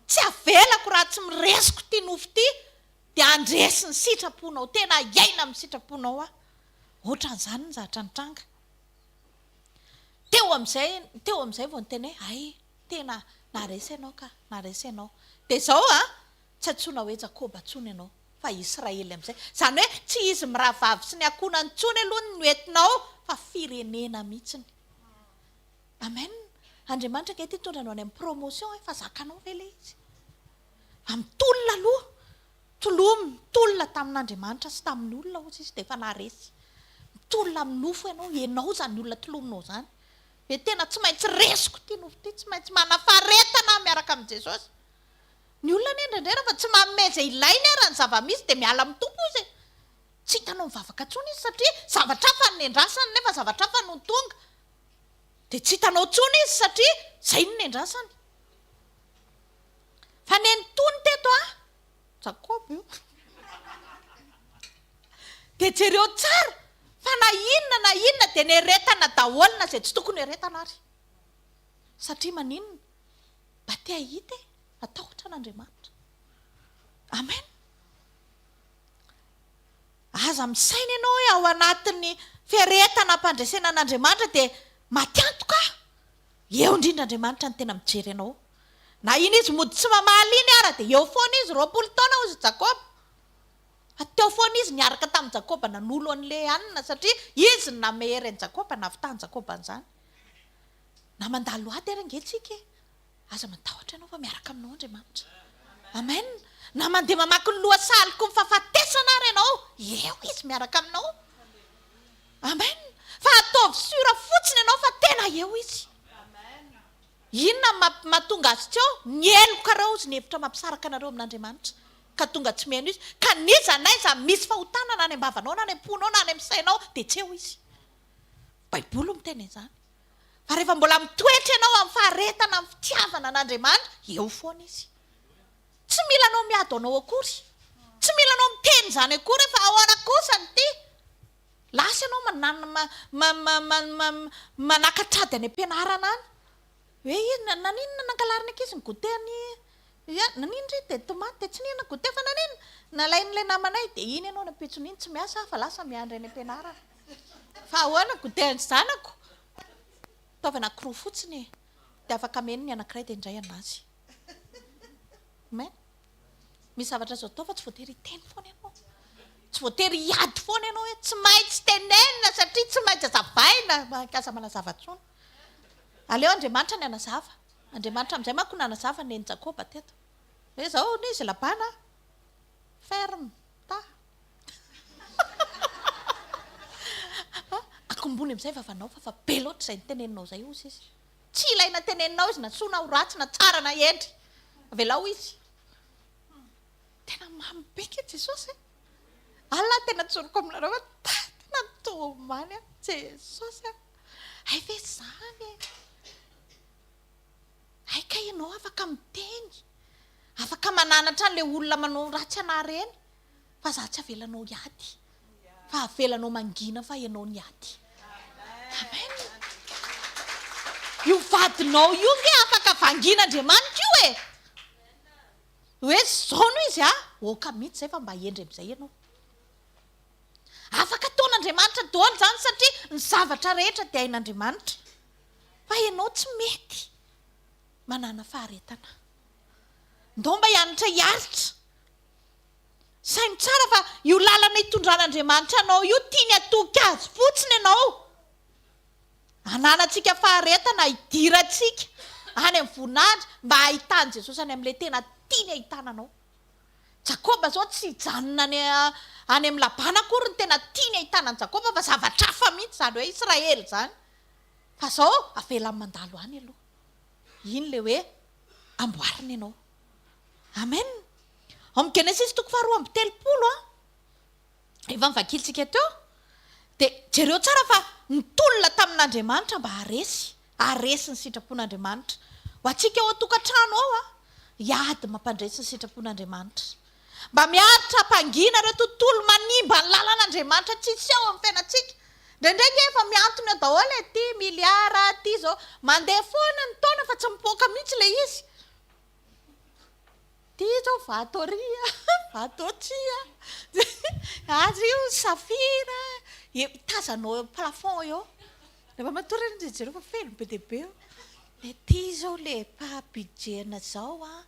Tsy avelako raha tsy miresiko ity nofo ity dia handresy ny sitraponao, tena hiaina amin'ny sitraponao aho. Ohatran'izany ny zavatra nitranga. Teo amin'izay, teo amin'izay vao niteny hoe hay, tena naharesy ianao ka, naharesy ianao. Dia izao an, tsy antsoina hoe Jakoba intsony ianao, fa Israely amin'izay. Izany hoe tsy izy mirahavavy sy ny ankohonany intsony aloha no entinao fa firenena mihitsiny. Amen. Andriamanitra ange ity hitondra anao any amin'ny promotion e, fa zakanao ve ilay izy? Fa mitolona aloha, tolomy, mitolona tamin'Andriamanitra sy tamin'ny olona hozy izy dia efa naharesy. Mitolona amin'ny nofo ianao, ianao izany olona tolominao izany. Dia tena tsy maintsy resiko ity nofo ity, tsy maintsy manam-paharetana aho miaraka amin'i Jesosy. Ny olona anie indraindray rehefa tsy manome izay ilainy ara ny zava-misy dia miala amin'ny Tompo izy e. Tsy hitanao mivavaka intsony izy satria zavatra hafa no nendrasany nefa zavatra hafa no tonga. Dia tsy hitanao intsony izy satria izay no nendrasany. Fa nenitony teto an, Jakoba io. Dia jereo tsara fa na inona na inona dia nieretana daholo na izay tsy tokony hoeretana ary. Satria maninona? Mba te hahita e, matahotra an'Andriamanitra. Amen. Aza misaina ianao hoe ao anatin'ny fiaretana am-pandresena an'Andriamanitra dia maty antoka aho. Eo indrindra Andriamanitra no tena mijery anao. Na iny izy mody tsy mamaly iny ara dia eo foana izy, 20 taona hozy Jakoba. Fa teo foana izy niaraka tamin'i Jakoba nanolo an'ilay hanina satria izy no nanome hery an'i Jakoba, nahavitahan'i Jakoba an'izany. Na mandalo ady ary ange tsika e! Aza matahotra ianao fa miaraka aminao Andriamanitra. Amen! Na mandeha mamaky ny lohasaliky ny fahafatesana ary ianao, eo Izy miaraka aminao. Amen! Fa ataovy sûr fotsiny ianao fa tena eo Izy. Inona no mahatonga Azy tsy eo? Ny helokareo Izy, ny hevitra mampisaraka anareo amin'Andriamanitra. Ka tonga tsy mihaino Izy. Ka n'iza n'aiza misy fahotana na any am-bavanao na any am-ponao na any amin'ny sainao dia tsy eo Izy. Baiboly no miteny an'izany. Fa rehefa mbola mitoetra ianao amin'ny faharetana, amin'ny fitiavana an'Andriamanitra, eo foana Izy. Tsy mila anao miady anao akory. Tsy mila anao miteny izany akory hoe fa ahoana kosa ny ity. Lasa ianao manakatra ady any am-pianarana any. Hoe inona, naninona nangalarina ankizy ny goûter-ny, naninona ry dia tomany dia tsy nihinana goûter fa naninona? Nalain'ilay namanay dia iny ianao ny ampitson'iny tsy miasa fa lasa miandry any am-pianarana. Fa ahoana goûter-ny zanako? Ataovy anankiroa fotsiny e. Dia afaka ameno ny anankiray dia indray anazy. Amen. Misy zavatra azo atao fa tsy voatery hiteny foana ianao. Tsy voatery hiady foana ianao hoe tsy maintsy tenenina satria tsy maintsy azavaina. Aza manazava intsony. Aleo Andriamanitra ny hanazava. Andriamanitra amin'izay manko nanazava nen'i Jakoba teto. Hoe izao hono izy Labana ferme ta. Kombony amin'izay vavanao fa fa be loatra izay niteneninao izay hozy izy. Tsy ilaina teneninao izy na soa na ho ratsy na tsara na hendry. Avelao izy. Tena mamy be ke Jesosy e. Allah tena tsoriko aminareo fa tena tomany aho. Jesosy a. Hay ve izany e. Hay kay ianao afaka miteny. Afaka mananatra an'ilay olona manao ratsy anah ireny. Fa za tsy avelanao hiady. Fa avelanao mangina fa ianao niady. Amen. Io vadinao io nge afaka vangin'Andriamanitra io e. Hoe zao no izy a, oka mihitsy zay fa mba hendry amizay ianao. Afaka ataon'Andriamanitra daholo izany satria ny zavatra rehetra dia hain'Andriamanitra. Fa ianao tsy mety manana faharetana. Ndao mba hianatra hiaritra. Saino tsara fa io lalana itondran'Andriamanitra anao io tiany hatoky azy fotsiny ianao. Ananantsika faharetana hidirantsika any amin'ny voninahitra mba hahitan'i Jesosy any amin'ilay tena tiany hahitana anao. Jakoba izao tsy hijanona any any amin'i Labana akory ny tena tiany hahitana an'i Jakoba fa zavatra hafa mihitsy izany hoe Israely izany. Fa izao avelany mandalo any aloha. Iny ilay hoe amboarina ianao. Amen. Ao amin'ny Genesisy toko faharoa 32 an, efa novakintsika teo, dia jereo tsara fa nitolona tamin'Andriamanitra mba haharesy, haharesy ny sitrapon'Andriamanitra. Ho antsika ao an-tokantrano ao an, hiady mampandresy ny sitrapon'Andriamanitra. Mba miaritra hampangina ireo tontolo manimba ny lalan'Andriamanitra tsy hiseho amin'ny fiainantsika. Indraindray ange efa mihantona eo daholo e, ity miliara, ity izao. Mandeha foana ny taona fa tsy mipoaka mihitsy ilay izy. Ty zao vato ary a, vato aty a, azy io safira, tazanao eo plafond eo, rehefa matory ianao dia jereo fa feno be dia be eo, dia ty zao le pas budget-na zao a,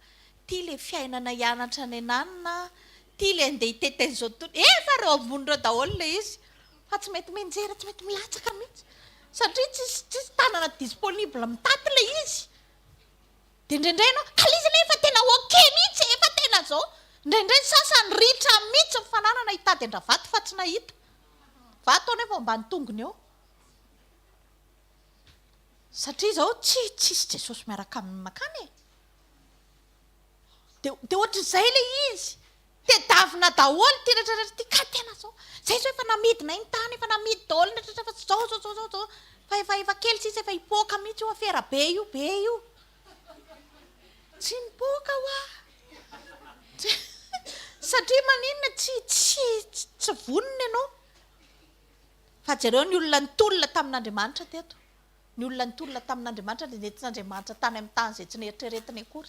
ty le fiainana hianatra any ananona, ty le andeha hitety an'izao tontolo, efa reo ambony reo daholo le izy, fa tsy mety mianjera, tsy mety milatsaka mihitsy, satria tsisy tsisy tanana disponible mitaty le izy. Dia indraindray ianao, ka ilay izy anie efa tena ok mihitsy e, efa tena zao. Indraindray ny sasany ritra mihitsy ny fananana hitady an-dRavato fa tsy nahita. Vato anefa ao ambany tongony eo. Satria izao tsy tsisy Jesosy miaraka aminy makany e. Dia dia ohatr'izay ilay izy. Tedavina daholo ity rehetra rehetra ity ka tena zao. Zay zao efa namidinay ny tany, efa namidy daholo ny rehetra rehetra fa zao zao zao zao zao. Fa efa efa kely sisa efa hipoaka mihitsy io afera be io, be io. Tsy nipoaka hoa. Satria maninona tsy tsy tsy vonona ianao. Fa jereo ny olona nitolona tamin'Andriamanitra teto. Ny olona nitolona tamin'Andriamanitra dia nentin'Andriamanitra tany amin'ny tany izay tsy neritreretiny akory.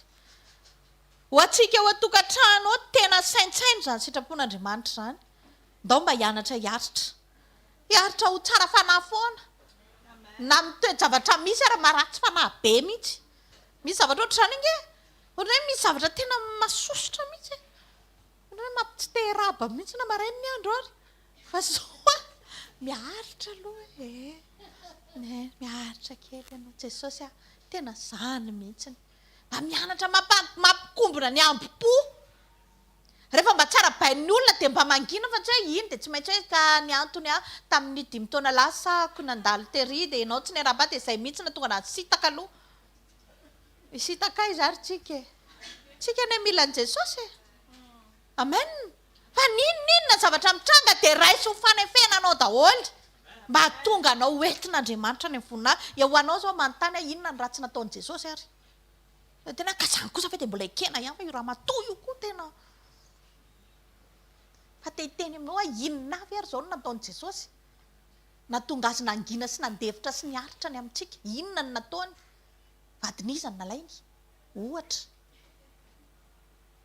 Ho antsika ao an-tokantrano ao, tena saintsaino izany sitrapon'Andriamanitra izany. Ndao mba hianatra hiaritra. Hiaritra ho tsara fanahy foana. Na amin'ny toe-javatra misy ary maharatsy fanahy be mihitsy. Misy zavatra ohatr'izany ange. Ohatran'ny hoe misy zavatra tena mahasosotra mihitsy e. Ohatran'ny hoe mampi-tsy te hiraba mihitsy na maraina ny andro ary. Fa izao an, miaritra aloha e. Eh, miaritra kely ianao. Jesosy a, tena izany mihitsy. Mba mianatra mampikombona ny ambo-po. Rehefa mba tsara bain'ny olona dia mba mangina fa tsy hoe iny dia tsy maintsy hoe ka ny antony aho tamin'ny dimy taona lasa ako nandalo tery dia ianao tsy niarahaba ahy dia izay mihitsy no tonga naha-sitaka aloha. Hisitaka aiza ary tsika e? Tsika anie mila an'i Jesosy e! Amen! Fa n'inon'inona zavatra mitranga dia raiso ho fanefena anao daholo mba hahatonga anao ho entin'Andriamanitra any amin'ny voninahiny. Eo ho anao izao manontany hoe inona ny ratsy nataon'i Jesosy ary? Dia tena ka izany kosa ve dia mbola ekena ihany fa io ramatoa io koa tena fa te hiteny aminao aho inona avy ary izao no nataon'i Jesosy? Nahatonga azy nangina sy nandefitra sy niaritra ny amintsika. Inona no nataony? Vadin'iza no nalainy? Ohatra.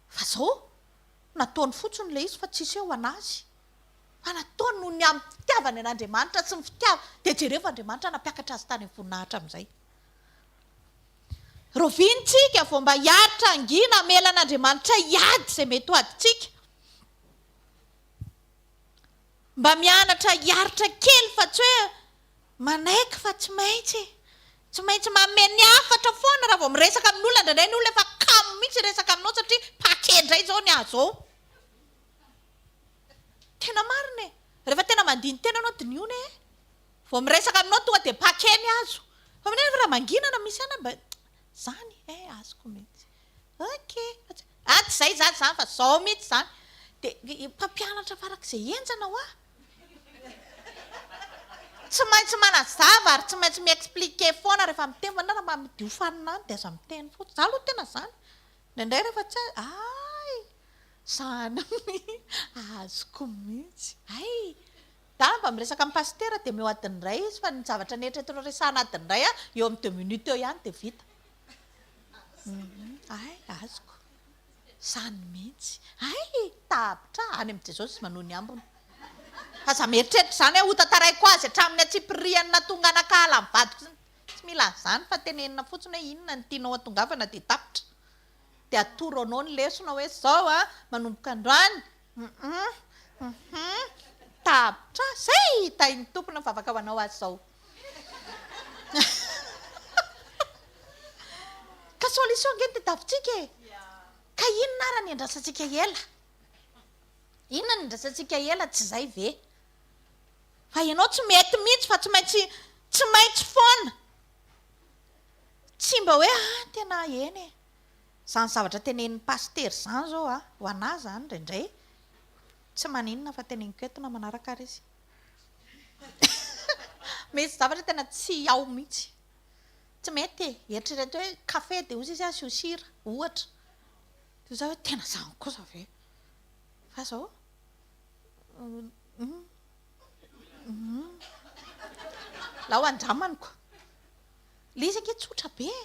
Fa zao, nataony fotsiny ilay izy fa tsisy hoe ho an'azy. Fa nataony noho ny amin'ny fitiavany an'Andriamanitra sy ny fitiavany. Dia jereo fa Andriamanitra nampiakatra azy tany amin'ny voninahitra amin'izay. Rahoviana tsika vao mba hiaritra hangina hamela an'Andriamanitra hiady izay mety ho adintsika? Mba mianatra hiaritra kely fa tsy hoe manaiky fa tsy maintsy e. Tsy maintsy manome ny hafatra foana raha vao miresaka amin'olona, indraindray ny olona efa kamo mihitsy hiresaka aminao satria paquet indray izao ny azy ao. Tena marina e! Rehefa tena mandini-tena ianao dinihona e! Vao miresaka aminao tonga dia paquet ny azo. Fa maninona fa raha mangina na misy anona mba zany eh azoko mihitsy. Ok. Ah tsy zay zany zany fa zao mihitsy zany. Dia mpampianatra farak'izay henjana hoa. Tsy maintsy manazava ary tsy maintsy mi-expliquer foana rehefa miteny fa na raha madio fanina any dia aza miteny fotsiny. Za aloha tena zany. Indraindray rehefa tsy hay, hay, zany azoko mihitsy. Hay. Za mba miresaka amin'ny pasitera dia omeo adiny iray izy fa ny zavatra neritreretinao resahana adiny iray eo amin'ny deux minutes eo ihany dia vita. Hay, azoko. Zany mihitsy. Hay, tapitra any amin'i Jesosy izy manohy ny ambiny. Aza mieritreritra izany hoe hotantaraiko azy hatramin'ny antsipiriany nahatonga anakahala ny vadiko. Tsy mila an'izany fa tenenina fotsiny hoe inona no tianao hatongavana dia tapitra. Dia atoro anao ny lesona hoe izao an, manomboka androany, hum hum, tapitra, zay! Tahin'ny Tompo ny vavaka ho anao azy izao. Ka solution ange no tadiavintsika e! Ka inona ara ny andrasantsika ela? Inona ny andrasantsika ela tsy izay ve? Fa ianao tsy mety mihitsy fa tsy maintsy tsy maintsy foana. Tsy mba hoe ah tena eny e. Izany zavatra tenenin'ny pasitera izany izao a, ho an'ahy izany indraindray tsy maninona fa teneniko eto na manaraka ary izy. Misy zavatra tena tsy ao mihitsy. Tsy mety e. Eritrereto hoe kafe dia hozy izy asio sira, ohatra. Dia hoy za hoe tena izany kosa ve? Fa izao hum hum Alao andramaniko. Ilay izy ange tsotra be e.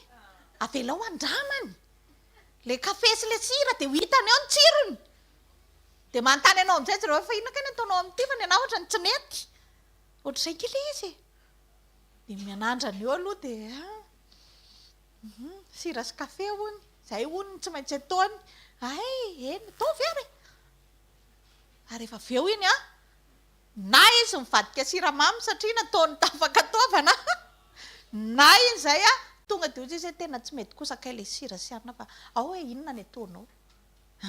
Avelao andramany. Ilay kafe sy ilay sira dia ho hitany eo ny tsirony. Dia manontany anao amin'izay zareo hoe fa inona kay no ataonao amin'ity fa ny anah ohatran'ny tsy mety. Ohatr'izay kely ilay izy e. Dia mianandrana eo aloha dia hum, sira sy kafe hono, izay hono no tsy maintsy ataony. Hay, eny, ataovy ary e. Ary rehefa avy eo iny an, na izy mivadika siramamy satria nataony tafakataovana, na iny izay an, tonga dia hoy izy hoe tena tsy mety kosa kay ilay sira sy anona fa ao hoe inona ny ataonao.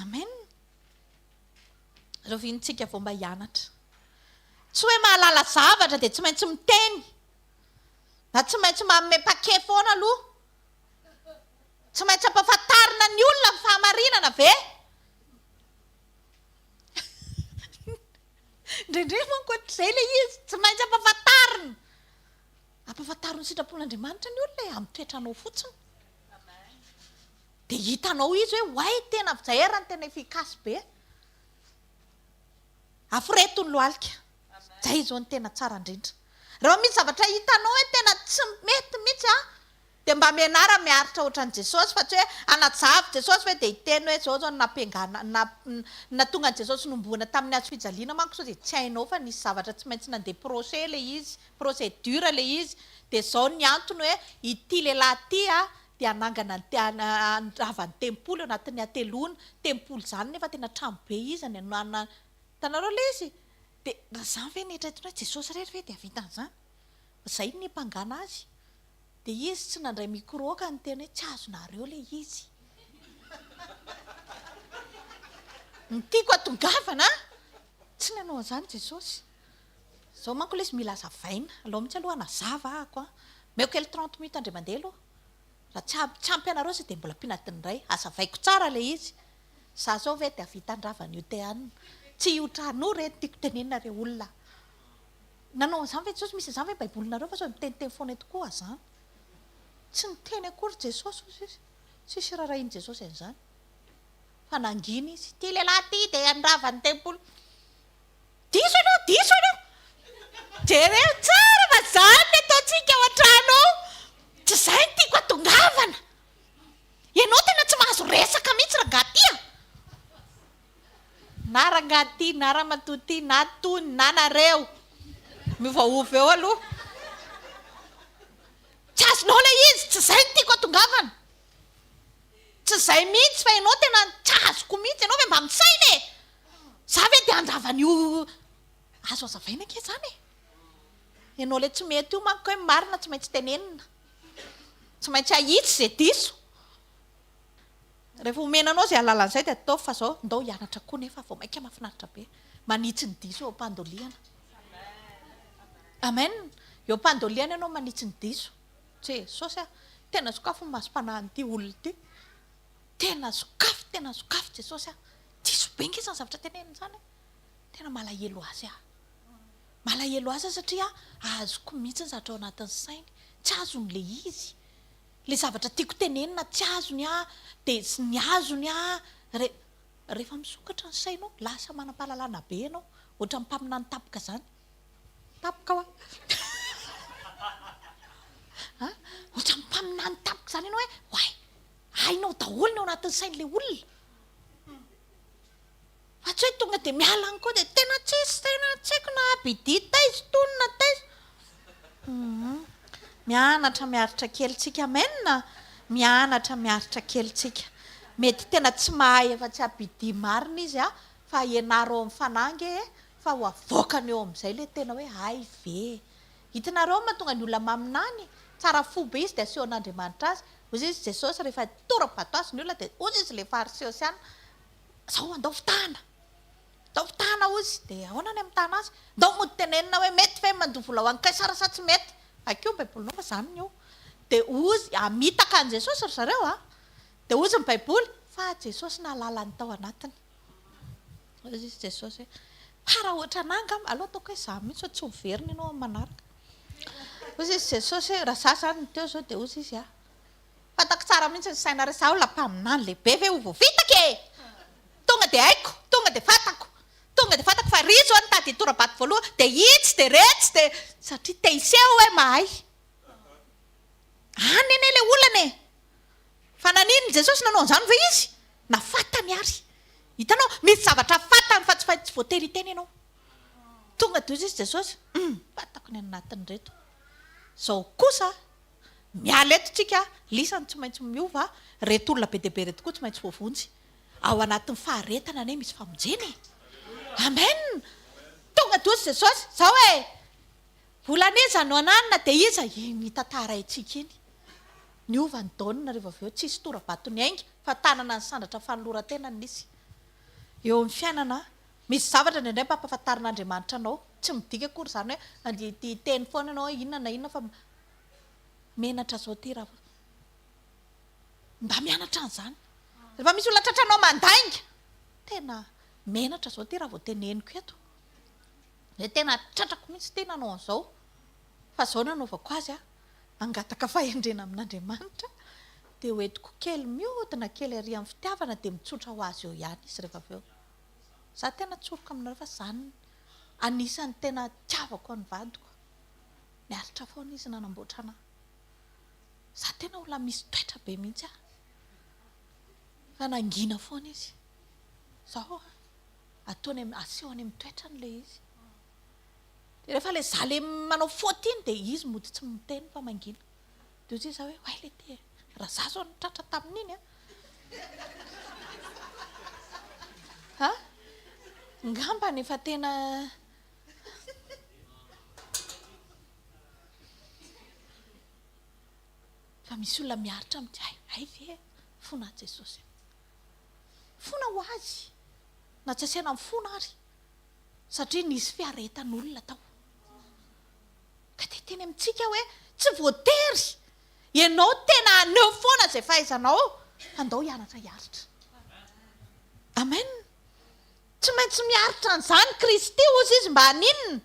Amen. Rahoviantsika vao mba hianatra. Tsy hoe mahalala zavatra dia tsy maintsy miteny, na tsy maintsy manome paquet foana aloha. Tsy maintsy ampahafantarina ny olona ny fahamarinana ve? Indraindray manko ohatr'izay ilay izy, tsy maintsy ampahafantarina. Ampahafantaro ny sitrapon'Andriamanitra ny olona e, amin'ny toetranao fotsiny. Dia hitanao izy hoe oay tena izay ary no tena efficace be. Aforeto ny lohalika. Izay izao no tena tsara indrindra. Rehefa misy zavatra hitanao hoe tena tsy mety mihitsy an, Dia mba mianara miaritra ohatran'i Jesosy fa tsy hoe hanajavo Jesosy ve dia hiteny hoe zao zao no nampiangana nahatonga an'i Jesosy nohomboana tamin'ny hazo fijaliana manko sao dia tsy hainao fa nisy zavatra tsy maintsy nandeha procès ilay izy, procédure ilay izy dia zao ny antony hoe ity lehilahy ity a dia hanangana ny handrava ny tempoly ao anatin'ny hateloana, tempoly izany nefa tena trano be iza ny anana hitanareo ilay izy? Dia raha izany ve ny eritreretinao hoe Jesosy irery ve dia hahavita an'izany? Izay no niampangana azy. Dia izy tsy nandray micro ka niteny hoe tsy azonareo ilay izy. Ny tiako hatongavana, tsy nanao an'izany Jesosy. Izao manko ilay izy mila hazavaina. Alao mihitsy aloha hanazava ahako an. Omeko kely trente minutes indray mandeha aloha. Raha tsy ampy tsy ampy anareo izay dia mbola ampiana adiny iray. Hazavaiko tsara ilay izy. Za zao ve dia hahavita handrava an'io te-hanina. Tsy io trano io re no tiako tenenina re olona. Nanao an'izany ve Jesosy? Misy an'izany ve baibolinareo fa sao dia miteniteny foana eto koa azany. Tsy niteny akory Jesosy hozy izy. Tsisy rarahin'i Jesosy an'izany. Fa nangina izy. Ity lehilahy ity dia handrava ny tempoly. Diso ianao, diso ianao. Jereo tsara fa izany ny ataontsika ao an-trano ao. Tsy izay no tiako hatongavana. Ianao tena tsy mahazo resaka mihitsy rangahy ity a. Na rangahy ty, na ramatoa ty, na tony, na nareo. Miovaova eo aloha. Tsy azonao ilay izy, tsy izay no tiako hatongavana. Tsy izay mihitsy fa ianao tena tsy azoko mihitsy, ianao ve mba misaina e? Za ve dia handrava an'io, azo hazavaina ange izany e. Ianao ilay tsy mety io manko hoe marina tsy maintsy tenenina. Tsy maintsy ahitsy izay diso. Rehefa omena anao izay alalana izay dia ataovy fa izao ndao hianatra koa nefa vao mainka mahafinaritra be manitsy ny diso eo am-pandolihana. Amen. Eo am-pandoliana ianao manitsy ny diso. Jesosy a! Tena sokafy ny masom-panahin'ity olona ity. Tena sokafy, tena sokafy Jesosy a! Diso be nge izany zavatra teneniny izany e! Tena malahelo azy aho. Malahelo azy aho satria azoko mihitsy ny zavatra ao anatin'ny sainy. Tsy azony ilay izy. Ilay zavatra tiako tenenina tsy azony aho, dia ny azony aho. Re, rehefa misokatra ny sainao, lasa manam-pahalalana be ianao. Ohatran'ny mpaminany tampoka izany. Tampoka hoa. An? Ohatran'ny mpaminany tampoka izany ianao hoe, oay, hainao daholo ny ao anatin'ny sain'ilay olona. Fa tsy hoe tonga dia miala any koa dia tena tsisy, tena tsy haiko na abidia taiza itony na taiza. Humm. Mianatra miaritra kely tsika amen a! Mianatra miaritra kely tsika. Mety tena tsy mahay afa-tsy abidia marina izy a, fa ianaro ao amin'ny fanahy ange e, fa ho avoakany eo amin'izay ilay tena hoe hay ve e. Hitanareo ny mahatonga ny olona maminany? Tsara fo be izy dia asehon'Andriamanitra azy. Hoy izy Jesosy rehefa tora-bato azy ny olona dia hoy izy ilay Farisiosiana, Zao andao fitahana. Ndao fitahana hozy. Dia ahoana ny hamitahana azy? Ndao mody tenenina hoe mety ve ny mandoa vola ho an'i Kaisara sa tsy mety? Vakio ny baibolinao fa izany ny eo. Dia hozy, hamitaka an'i Jesosy ry zareo a! Dia hozy ny baiboly, fa Jesosy nahalala ny tao anatiny. Hozy izy Jesosy hoe, fa raha ohatranà angamba, aleo ataoko hoe izaho mihitsy fa tsy ho verina ianao amin'ny manaraka. Hozy izy Jesosy hoe, raha izaho izany no teo izao dia hozy izy a, Fantako tsara mihitsy ny sainareo, za olona mpaminany lehibe ve ho voafitaka e! Tonga dia haiko, tonga dia fantako, tonga dia fantako fa ry zao nitady hitora-bato voalohany dia itsy dia retsy dia satria te hiseho hoe mahay. Any anie ilay olana e! Fa naninona Jesosy nanao an'izany ve izy? Na fantany ary. Hitanao, misy zavatra fantany fa tsy tsy voatery hiteny ianao. Tonga dia hoy izy Jesosy, hum, fantako ny anatin'ireto. Izao kosa Miala eto tsika, lisany tsy maintsy miova, reto olona be dia be reto koa tsy maintsy voavonjy. Ao anatin'ny faharetana anie misy famonjena e! Amen! Tonga dia hozy Jesosy, zao e! Volan'iza no ananona dia iza? Iny tantaraintsika iny. Niova ny donne rehefa avy eo, tsisy tora-bato niainga fa tanana nisandratra fanoloran-tena no nisy. Eo amin'ny fiainana, misy zavatra indraindray mba ampahafantarin'Andriamanitra anao, tsy midika akory izany hoe andeha hiteny foana ianao hoe inona na inona fa Menatra zao ty raha mba mianatra an'izany. Rehefa misy olona tratranao mandainga, tena menatra zao ty raha vao teneniko eto. Hoe tena tratrako mihitsy ty nanao an'izao. Fa zao nanaovako azy an, hangataka fahendrena amin'Andriamanitra, dia hoentiko kely mihodina kely ary amin'ny fitiavana dia mitsotra ho azy eo ihany izy rehefa avy eo. Za tena tsoriko aminareo fa zany anisan'ny tena tiavako an'ny vadiko. Niaritra foana izy nanamboatra anah. Za tena olona misy toetra be mihitsy aho. Fa nangina foana izy. Zao an, ataony am, asehony amin'ny toetrany ilay izy. Dia rehefa ilay za ilay manao faute iny dia izy mody tsy miteny fa mangina. Dia hoy za hoe oay le ty e, raha za zao no tratra tamin'iny an. Ha? Ngambany efa tena. Fa misy olona miaritra amin'ity hay, hay ve e? Fona Jesosy. Fona ho azy. Na tsy asiana mifona ary. Satria nisy fiaretan'olona tao. Ka te hiteny amintsika hoe tsy voatery ianao tena haneho foana izay fahaizanao. Andao hianatra hiaritra. Amen. Tsy maintsy miaritra an'izany Kristy, hozy izy, mba haninona?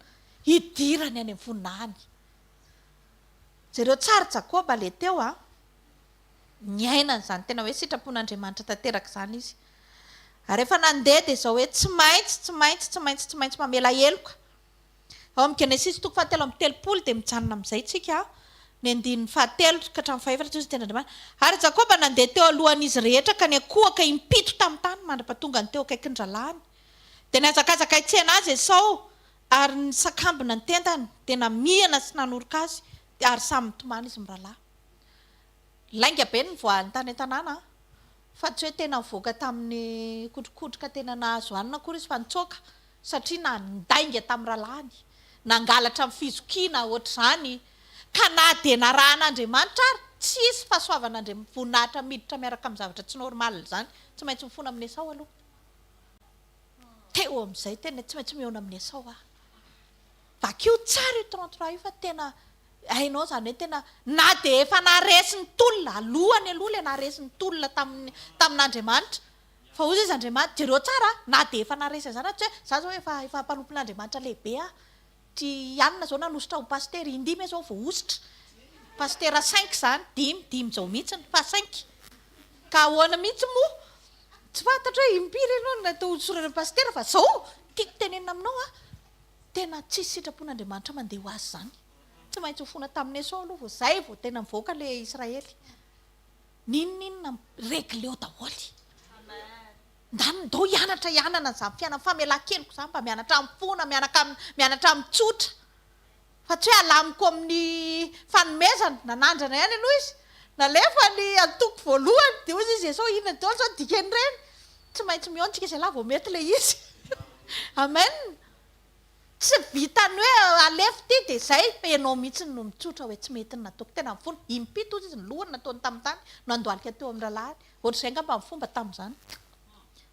Hidirany any amin'ny voninahiny. Jereo tsara Jakoba ilay teo a. Niaina an'izany tena hoe sitrapon'Andriamanitra tanteraka izany izy. Ary rehefa nandeha dia izao hoe tsy maintsy, tsy maintsy, tsy maintsy, tsy maintsy mamela heloka. Ao amin'ny Genesisy toko fahatelo amby telopolo dia mijanona amin'izay isika, ny andininy fahatelo ka hatramin'ny fahefatra, hoy ny tenin'Andriamanitra, Ary Jakoba nandeha teo alohan'izy rehetra ka niankohoka impito tamin'ny tany mandra-pahatongany teo akaikin-drahalahiny. Dia nihazakazaka hitsena azy Esao ary nisakambina ny tendany, dia namihina sy nanoroka azy, ary samy nitomany izy mirahalahy. Lainga be ny nivoahany tany an-tanàna an! Fa tsy hoe tena nivoaka tamin'ny kotrokotroka tena nahazo hanina akory izy fa nitsoaka satria nandainga tamin'ny rahalahiny, nangalatra ny fizokiana ohatr'izany, ka na dia narahan'Andriamanitra ary, tsy hisy fahasoavan'Andriam, voninahitra miditra miaraka amin'ny zavatra tsy normal izany, tsy maintsy mifona amin'i Esao aloha. Teo amin'izay tena tsy maintsy mihaona amin'i Esao aho. Vakio tsara io 33 io fa tena. Hainao izany hoe tena na dia efa naharesy ny tolona, alohany aloha ilay naharesy ny tolona tamin'ny tamin'Andriamanitra. Fa hoy izy Andriamanitra, jereo tsara a, na dia efa naharesy an'izany aza, tsy hoe za zao efa efa mpanompon'Andriamanitra lehibe aho, ty anona zao nanosotra ho pasitera, indimy aho zao voahosotra, pasitera cinq izany, dimy, dimy zao mihitsiny, fa cinq. Ka ahoana mihitsy moa? Tsy fantatro hoe impiry ianao no natao hosorana pasitera fa zao tiako tenenina aminao a, tena tsisy sitrapon'Andriamanitra mandeha ho azy izany. Tsy maintsy ho fona tamin'i Esao aloha vao zay vao tena mivoaka le Israely. N'inon'inona regleo daholo. Ndany ndao hianatra hianana an'izany fiainana famelan-keloka izany mba mianatra mifona, mianaka mianatra mitsotra. Fa tsy hoe alamiko amin'ny fanomezana, nanandrana ihany aloha izy, nalefa ny antoko voalohany dia hoy izy Esao inona daholo izao ny dikan'ireny? Tsy maintsy mihaona tsika izay lahy vao mety ilay izy. Amen. Tsy vitan'ny hoe alefa ity dia izay fa ianao mihitsy no mitsotra hoe tsy mety ny nataoko. Tena mifona. Impito hozy izy ny lohany nataony tamin'ny tany nandohalika teo amin'ny rahalahiny. Ohatr'izay angamba ny fomba tamin'izany.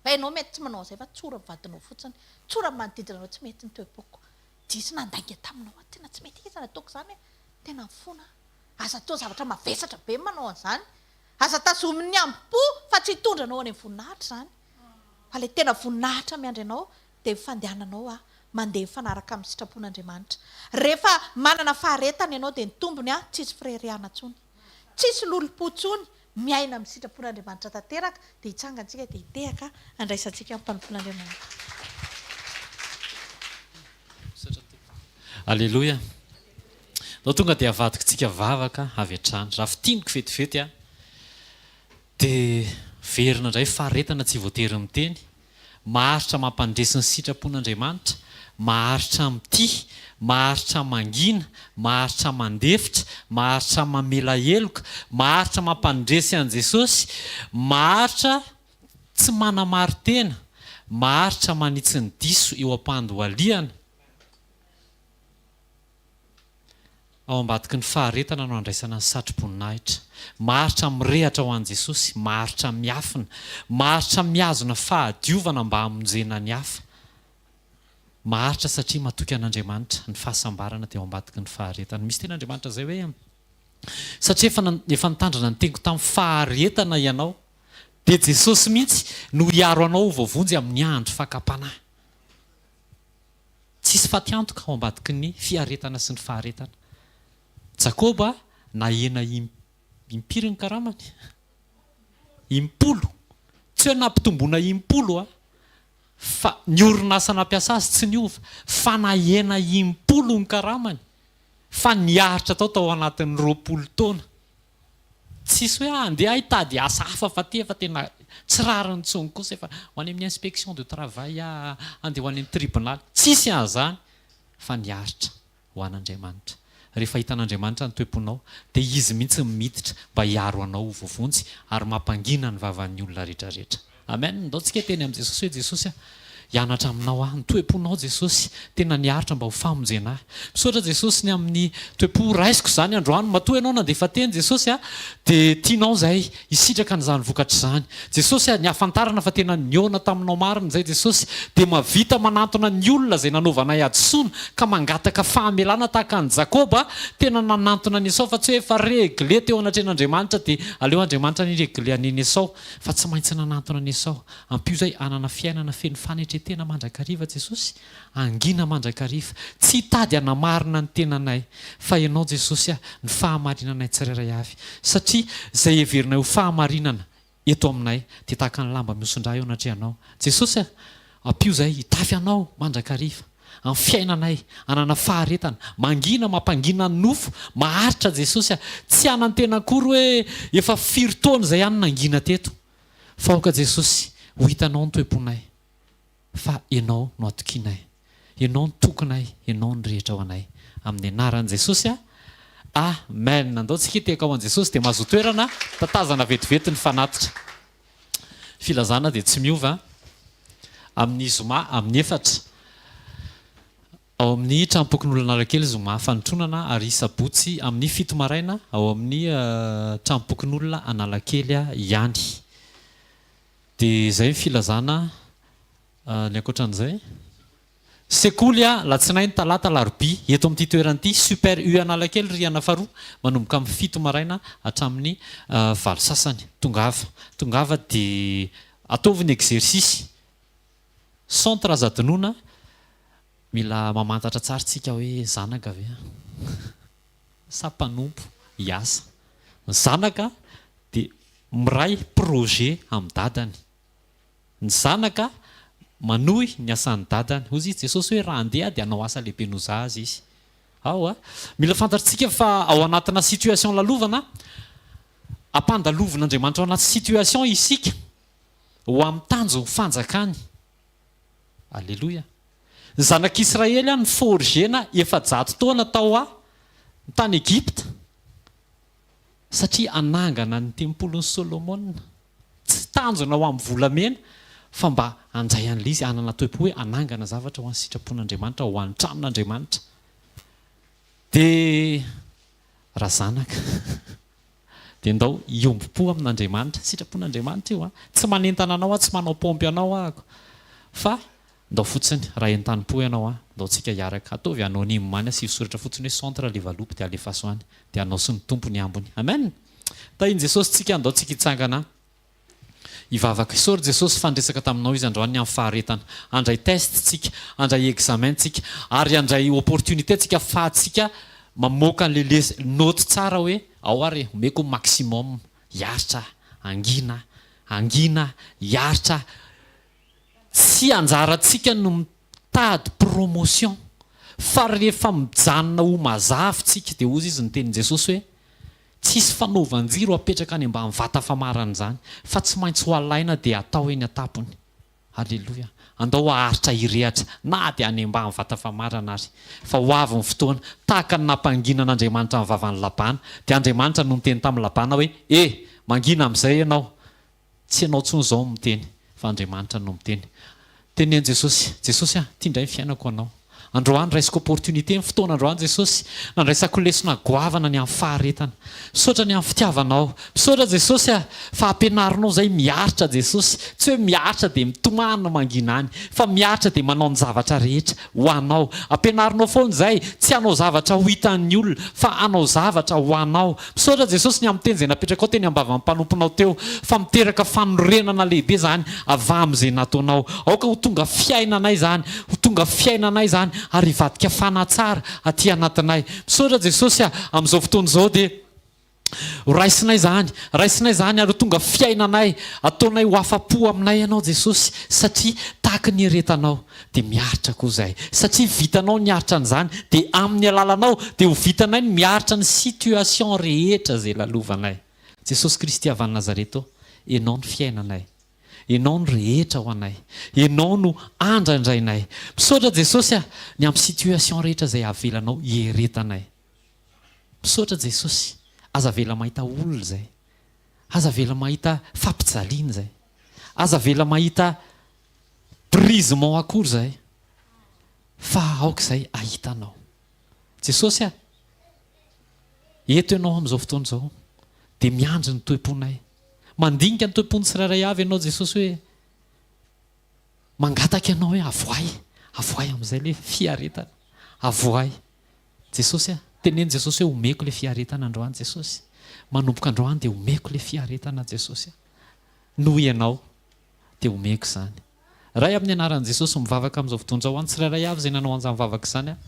Fa ianao mety tsy manao an'izay fa tsory ny vadinao fotsiny. Tsory ny manodidina anao tsy mety ny toe-poko. Diso nandainga taminao aho. Tena tsy mety mihitsy nataoko izany e. Tena mifona aho. Aza atao zavatra mavesatra be ny manao an'izany. Aza tazomin'ny hambom-po fa tsy hitondra anao any amin'ny voninahitra izany. Fa ilay tena voninahitra miandry anao dia ny fandehananao a, mandeha mifanaraka amin'ny sitrapon'Andriamanitra. Rehefa manana faharetana ianao dia ny tombony a, tsisy fireharehana intsony. Tsisy lolompo intsony, miaina amin'ny sitrapon'Andriamanitra tanteraka, dia hitsangana isika dia hitehaka handraisantsika ny mpanompon'Andriamanitra. Misaotra tompoko. Aleloia. Ndao tonga dia avadikitsika vavaka avy hatrany. Raha fintiniko vetivety a, dia verina indray faharetana tsy voatery miteny, maharitra mampandresy ny sitrapon'Andriamanitra, maharitra mitia, maharitra mangina, maharitra mandefitra, maharitra mamela heloka, maharitra mampandresy an'i Jesosy, maharitra tsy manamari-tena, maharitra manitsy ny diso eo am-pandohalihana. Ao ambadiky ny faharetana no andraisana ny satroboninahitra. Maharitra mirehatra ho an'i Jesosy, maharitra miafina, maharitra mihazona fahadiovana mba hamonjena ny hafa. Maharitra satria matoky an'Andriamanitra, ny fahasambarana dia ao ambadiky ny faharetana. Misy tenin'Andriamanitra izay hoe, Satria efa efa nitandrina ny teniko tamin'ny faharetana ianao, dia Jesosy mihitsy no hiaro anao ho voavonjy amin'ny andro fakam-panahy. Tsisy fatiantoka ao ambadiky ny fiaretana sy ny faharetana. Jakoba nahena impiry ny karamany? Impolo. Tsy hoe nampitomboina impolo a, fa ny orinasa nampiasa azy tsy niova, fa nahena impolo ny karamany, fa niaritra tao tao anatin'ny 20 taona. Tsisy hoe andeha hitady asa hafa fa ty efa tena tsy rariny intsony kosa efa ho any amin'ny inspection de travail aho, andeha ho any amin'ny tribonaly. Tsisy an'izany fa niaritra ho an'Andriamanitra. Rehefa hitan'Andriamanitra ny toe-ponao dia Izy mihitsy no miditra mba hiaro anao ho voavonjy ary mampangina ny vavan'ny olona rehetrarehetra. Amen! Ndao tsika hiteny amin'i Jesosy hoe Jesosy a! Hianatra aminao aho. Ny toe-ponao Jesosy, tena niaritra mba ho famonjena ahy. Misaotra Jesosy ny amin'ny toe-po raisiko izany androany. Matoa Ianao nandefa teny Jesosy a, dia tianao izahay hisitraka an'izany vokatra izany. Jesosy a, ny hahafantarana fa tena nihaona taminao marina izay Jesosy, dia mahavita manantona ny olona izay nanaovanay hadisoana ka mangataka fahamelana tahaka an'i Jakoba, tena nanantona an'i Esao fa tsy hoe efa regle teo anatrehan'Andriamanitra dia aleo Andriamanitra ni-regle an'i Esao fa tsy maintsy nanantona an'i Esao. Ampio izay hanana fiainana feno fanetren-tena mandrakariva Jesosy, hangina mandrakariva, tsy hitady hanamarina ny tenanay, fa Ianao Jesosy ah, ny fahamarinanay tsirairay avy, satria izay heverinay ho fahamarinana eto aminay dia tahaka ny lamba mihoson-drà eo anatrehanao. Jesosy ah, ampio izay hitafy Anao mandrakariva amin'ny fiainanay, hanana faharetana, mangina, mampangina ny nofo, maharitra Jesosy ah, tsy hanantena akory hoe efa firy taona izay aho no nangina teto. Fa aoka Jesosy ho hitanao ny toe-ponay fa Ianao no atokianay. Ianao no tokinay, Ianao no rehetra ho anay. Amin'ny anaran'i Jesosy a. Amen. Andao tsika hitehaka ho an'i Jesosy dia mahazoa toerana, tatazana vetivety ny fanatitra. Filazana dia tsy miova amin'ny zoma amin'ny efatra. Ao amin'ny Tranompokonolona Analakely zoma fanotronana ary sabotsy amin'ny fito maraina ao amin'ny Tranompokonolona Analakely ihany. Dia izay ny filazana ny ankoatran'izay. Sekoly a, Latsinainy, Talata, Alarobia, eto amin'ity toerana ity, Super U Analakely, rihana faharoa, manomboka amin'ny 7 maraina hatramin'ny 8 sasany. Tongava. Tongava dia ataovy ny exercice. Centre aza adinoina, mila mamantatra tsara tsika hoe zanaka ve aho sa mpanompo hiasa. Ny zanaka dia miray projet amin'ny dadany. Ny zanaka manohy ny asan'ny dadany. Hoy izy Jesosy hoe raha handeha dia hanao asa lehibe noho za aza izy. Ao a. Mila fantatritsika fa ao anatina situation lalovana, ampandalovin'Andriamanitra ao anaty situation isika ho amin'ny tanjon'ny fanjakany. Aleloia. Ny zanak'Israely an ni-forger-na 400 taona tao a tany Egypta satria hanangana ny tempolin'i Solomona. Tsy tanjona ho amin'ny volamena fa mba handray an'ilay izy, hanana toe-po hoe hanangana zavatra ho an'ny sitrapon'Andriamanitra, ho an'ny tranon'Andriamanitra. Dia raha zanaka dia ndao hiombom-po amin'Andriamanitra. Sitrapon'Andriamanitra io an. Tsy manentana anao aho, tsy manao paompy anao ahako. Fa ndao fotsiny, raha entanim-po ianao an, ndao tsika hiaraka. Ataovy anonyme any, asio soratra fotsiny hoe centre le valopy dia alefaso any. Dia anao sy ny Tompo ny ambiny. Amen! Tahin'i Jesosy tsika, ndao tsika hitsangana hivavaka. Isaory Jesosy fa niresaka taminao Izy androany ny amin'ny faharetana. Handray test tsika, handray examen tsika, ary handray opportunité tsika afahantsika mamoaka an'le les note tsara hoe ao ary e, omeko ny maximum, hiaritra aho, hangina aho, hangina aho, hiaritra aho. Tsy anjarantsika no mitady promotion fa rehefa mijanona ho mazava tsika dia hozy izy ny tenin'i Jesosy hoe tsisy fanaovan-jiro apetraka any ambany vata famarana izany fa tsy maintsy ho alaina dia atao eny an-tampony. Aleloia. Andao haharitra hirehatra na dia any ambany vata famarana ary fa ho avy ny fotoana tahaka ny nampanginan'Andriamanitra ny vavan'i Labana dia Andriamanitra no niteny tamin'i Labana hoe e! mangina amin'izay ianao Tsy ianao intsony izao no miteny, fa Andriamanitra no miteny. Teneno Jesosy, Jesosy ah, ity indray ny fiainako anao. Androany raisiko opportunité ny fotoana androany Jesosy, nandraisako lesona goavana ny amin'ny faharetana. Misaotra ny amin'ny fitiavanao. Misaotra Jesosy ah, fa ampianarinao izay miaritra Jesosy. Tsy hoe miaritra dia mitomany mangina any, fa miaritra dia manao ny zavatra rehetra ho anao. Ampianarinao foana izay, tsy hanao zavatra ho hitan'ny olona, fa hanao zavatra ho anao. Misaotra Jesosy ny amin'ny teny izay napetrakao teny am-bavan'ny mpanomponao teo fa miteraka fanorenana lehibe izany avy amin'izay nataonao. Aoka ho tonga fiainanay izany, ho tonga fiainanay izany ary hivadika fanahy tsara aty anatinay. Misaotra Jesosy a, amin'izao fotoana izao dia ho raisinay izany, raisinay izany ary ho tonga fiainanay, ataonay ho afa-po aminay Ianao Jesosy satria tahaka ny eretanao. dia miaritra koa izay. Satria vitanao niaritra an'izany, dia amin'ny alalanao dia ho vitanay ny miaritra ny situation rehetra izay lalovanay. Jesosy Kristy avy any Nazareth ô, Ianao no fiainanay. Ianao no rehetra ho anay. Ianao no andrandrainay. Misaotra Jesosy a, ny amin'ny situation rehetra izay avelanao hieretanay. Misaotra Jesosy, aza avela mahita olona izay. Aza avela mahita fampijaliana izay. Aza avela mahita Brisement akory zahay fa aoka izay ahita anao. Jesosy a! Eto ianao amin'izao fotoana izao dia miandry ny toe-ponay. Mandinika ny toe-pon'ny tsirairay avy ianao Jesosy hoe mangataka ianao hoe avoahy, avoahy amin'izay ilay fiaretana. Avoahy. Jesosy a! Teneno Jesosy hoe omeko ilay fiaretana androany Jesosy. Manomboka androany dia omeko ilay fiaretana Jesosy a! Noho ianao. dia omeko izany. Ray amin'ny anaran'i Jesosy mivavaka amin'izao fotoana izao ho an'ny tsirairay avy izay nanao an'izany vavaka izany aho.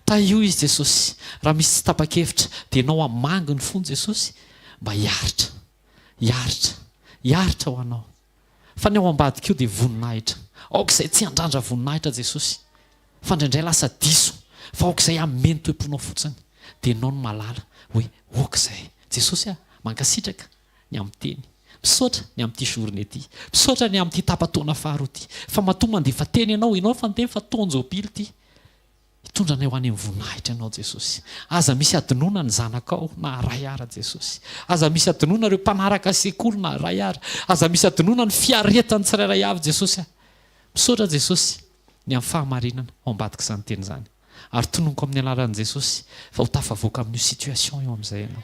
Tahio izy Jesosy. Raha misy tsy tapa-kevitra dia ianao hamangy ny fony Jesosy mba hiaritra. Hiaritra. Hiaritra ho anao. Fa ny ao ambadika io dia voninahitra. Aoka izay tsy handrandra voninahitra Jesosy. Fa indraindray lasa diso. Fa aoka izay hanome ny toe-ponao fotsiny. Dia ianao no mahalala hoe aoka izay. Jesosy ah, mankasitraka. ny amin'ny teny. Misaotra ny amin'ity journée ity. Misaotra ny amin'ity tapa-taona faharoa ity. Fa matoa mandefa teny ianao, ianao efa niteny fa taon-jobily ity. Hitondra anay ho any amin'ny voninahitra ianao Jesosy. Aza misy adinoina ny zanakao na ray ara Jesosy. Aza misy adinoina ireo mpanaraka sekoly na ray ara. Aza misy adinoina ny fiaretan'ny tsirairay avy Jesosy a. Misaotra Jesosy ny amin'ny fahamarinana ao ambadik'izany teny izany. Ary tononiko amin'ny anaran'i Jesosy fa ho tafavoaka amin'io situation io amin'izay ianao.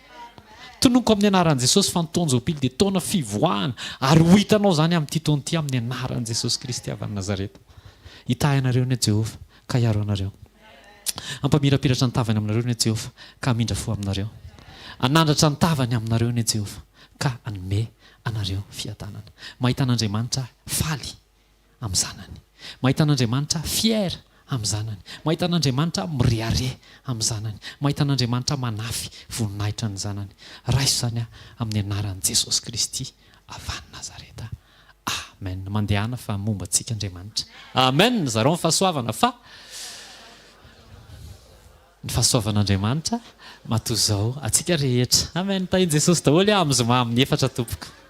Tononiko amin'ny anaran'i Jesosy fa ny taon-jobily dia taona fivoahana ary ho hitanao izany amin'ity taona ity amin'ny anaran'i Jesosy Kristy avy any Nazareta. Hitahy anareo anie Jehovah. ka hiaro anareo. Hampamirapiratra ny tavany aminareo anie Jehovah, ka hamindra fo aminareo. Hanandratra ny tavany aminareo anie Jehovah, ka hanome anareo fiadanana. Mahita an'Andriamanitra faly amin'ny zanany. Mahita an'Andriamanitra fier amin'ny zanany. Mahita an'Andriamanitra mirehareha amin'ny zanany. Mahita an'Andriamanitra manafy voninahitra ny zanany. Raiso izany aho amin'ny anaran'i Jesosy Kristy avy any Nazareta. Amen. Mandehana fa momba antsika Andriamanitra. Amen. Zarao ny fahasoavana fa ny fahasoavan'Andriamanitra matoa izao antsika rehetra. Amen. Tahin'i Jesosy daholo aho amin'ny zoma amin'ny efatra tompoko.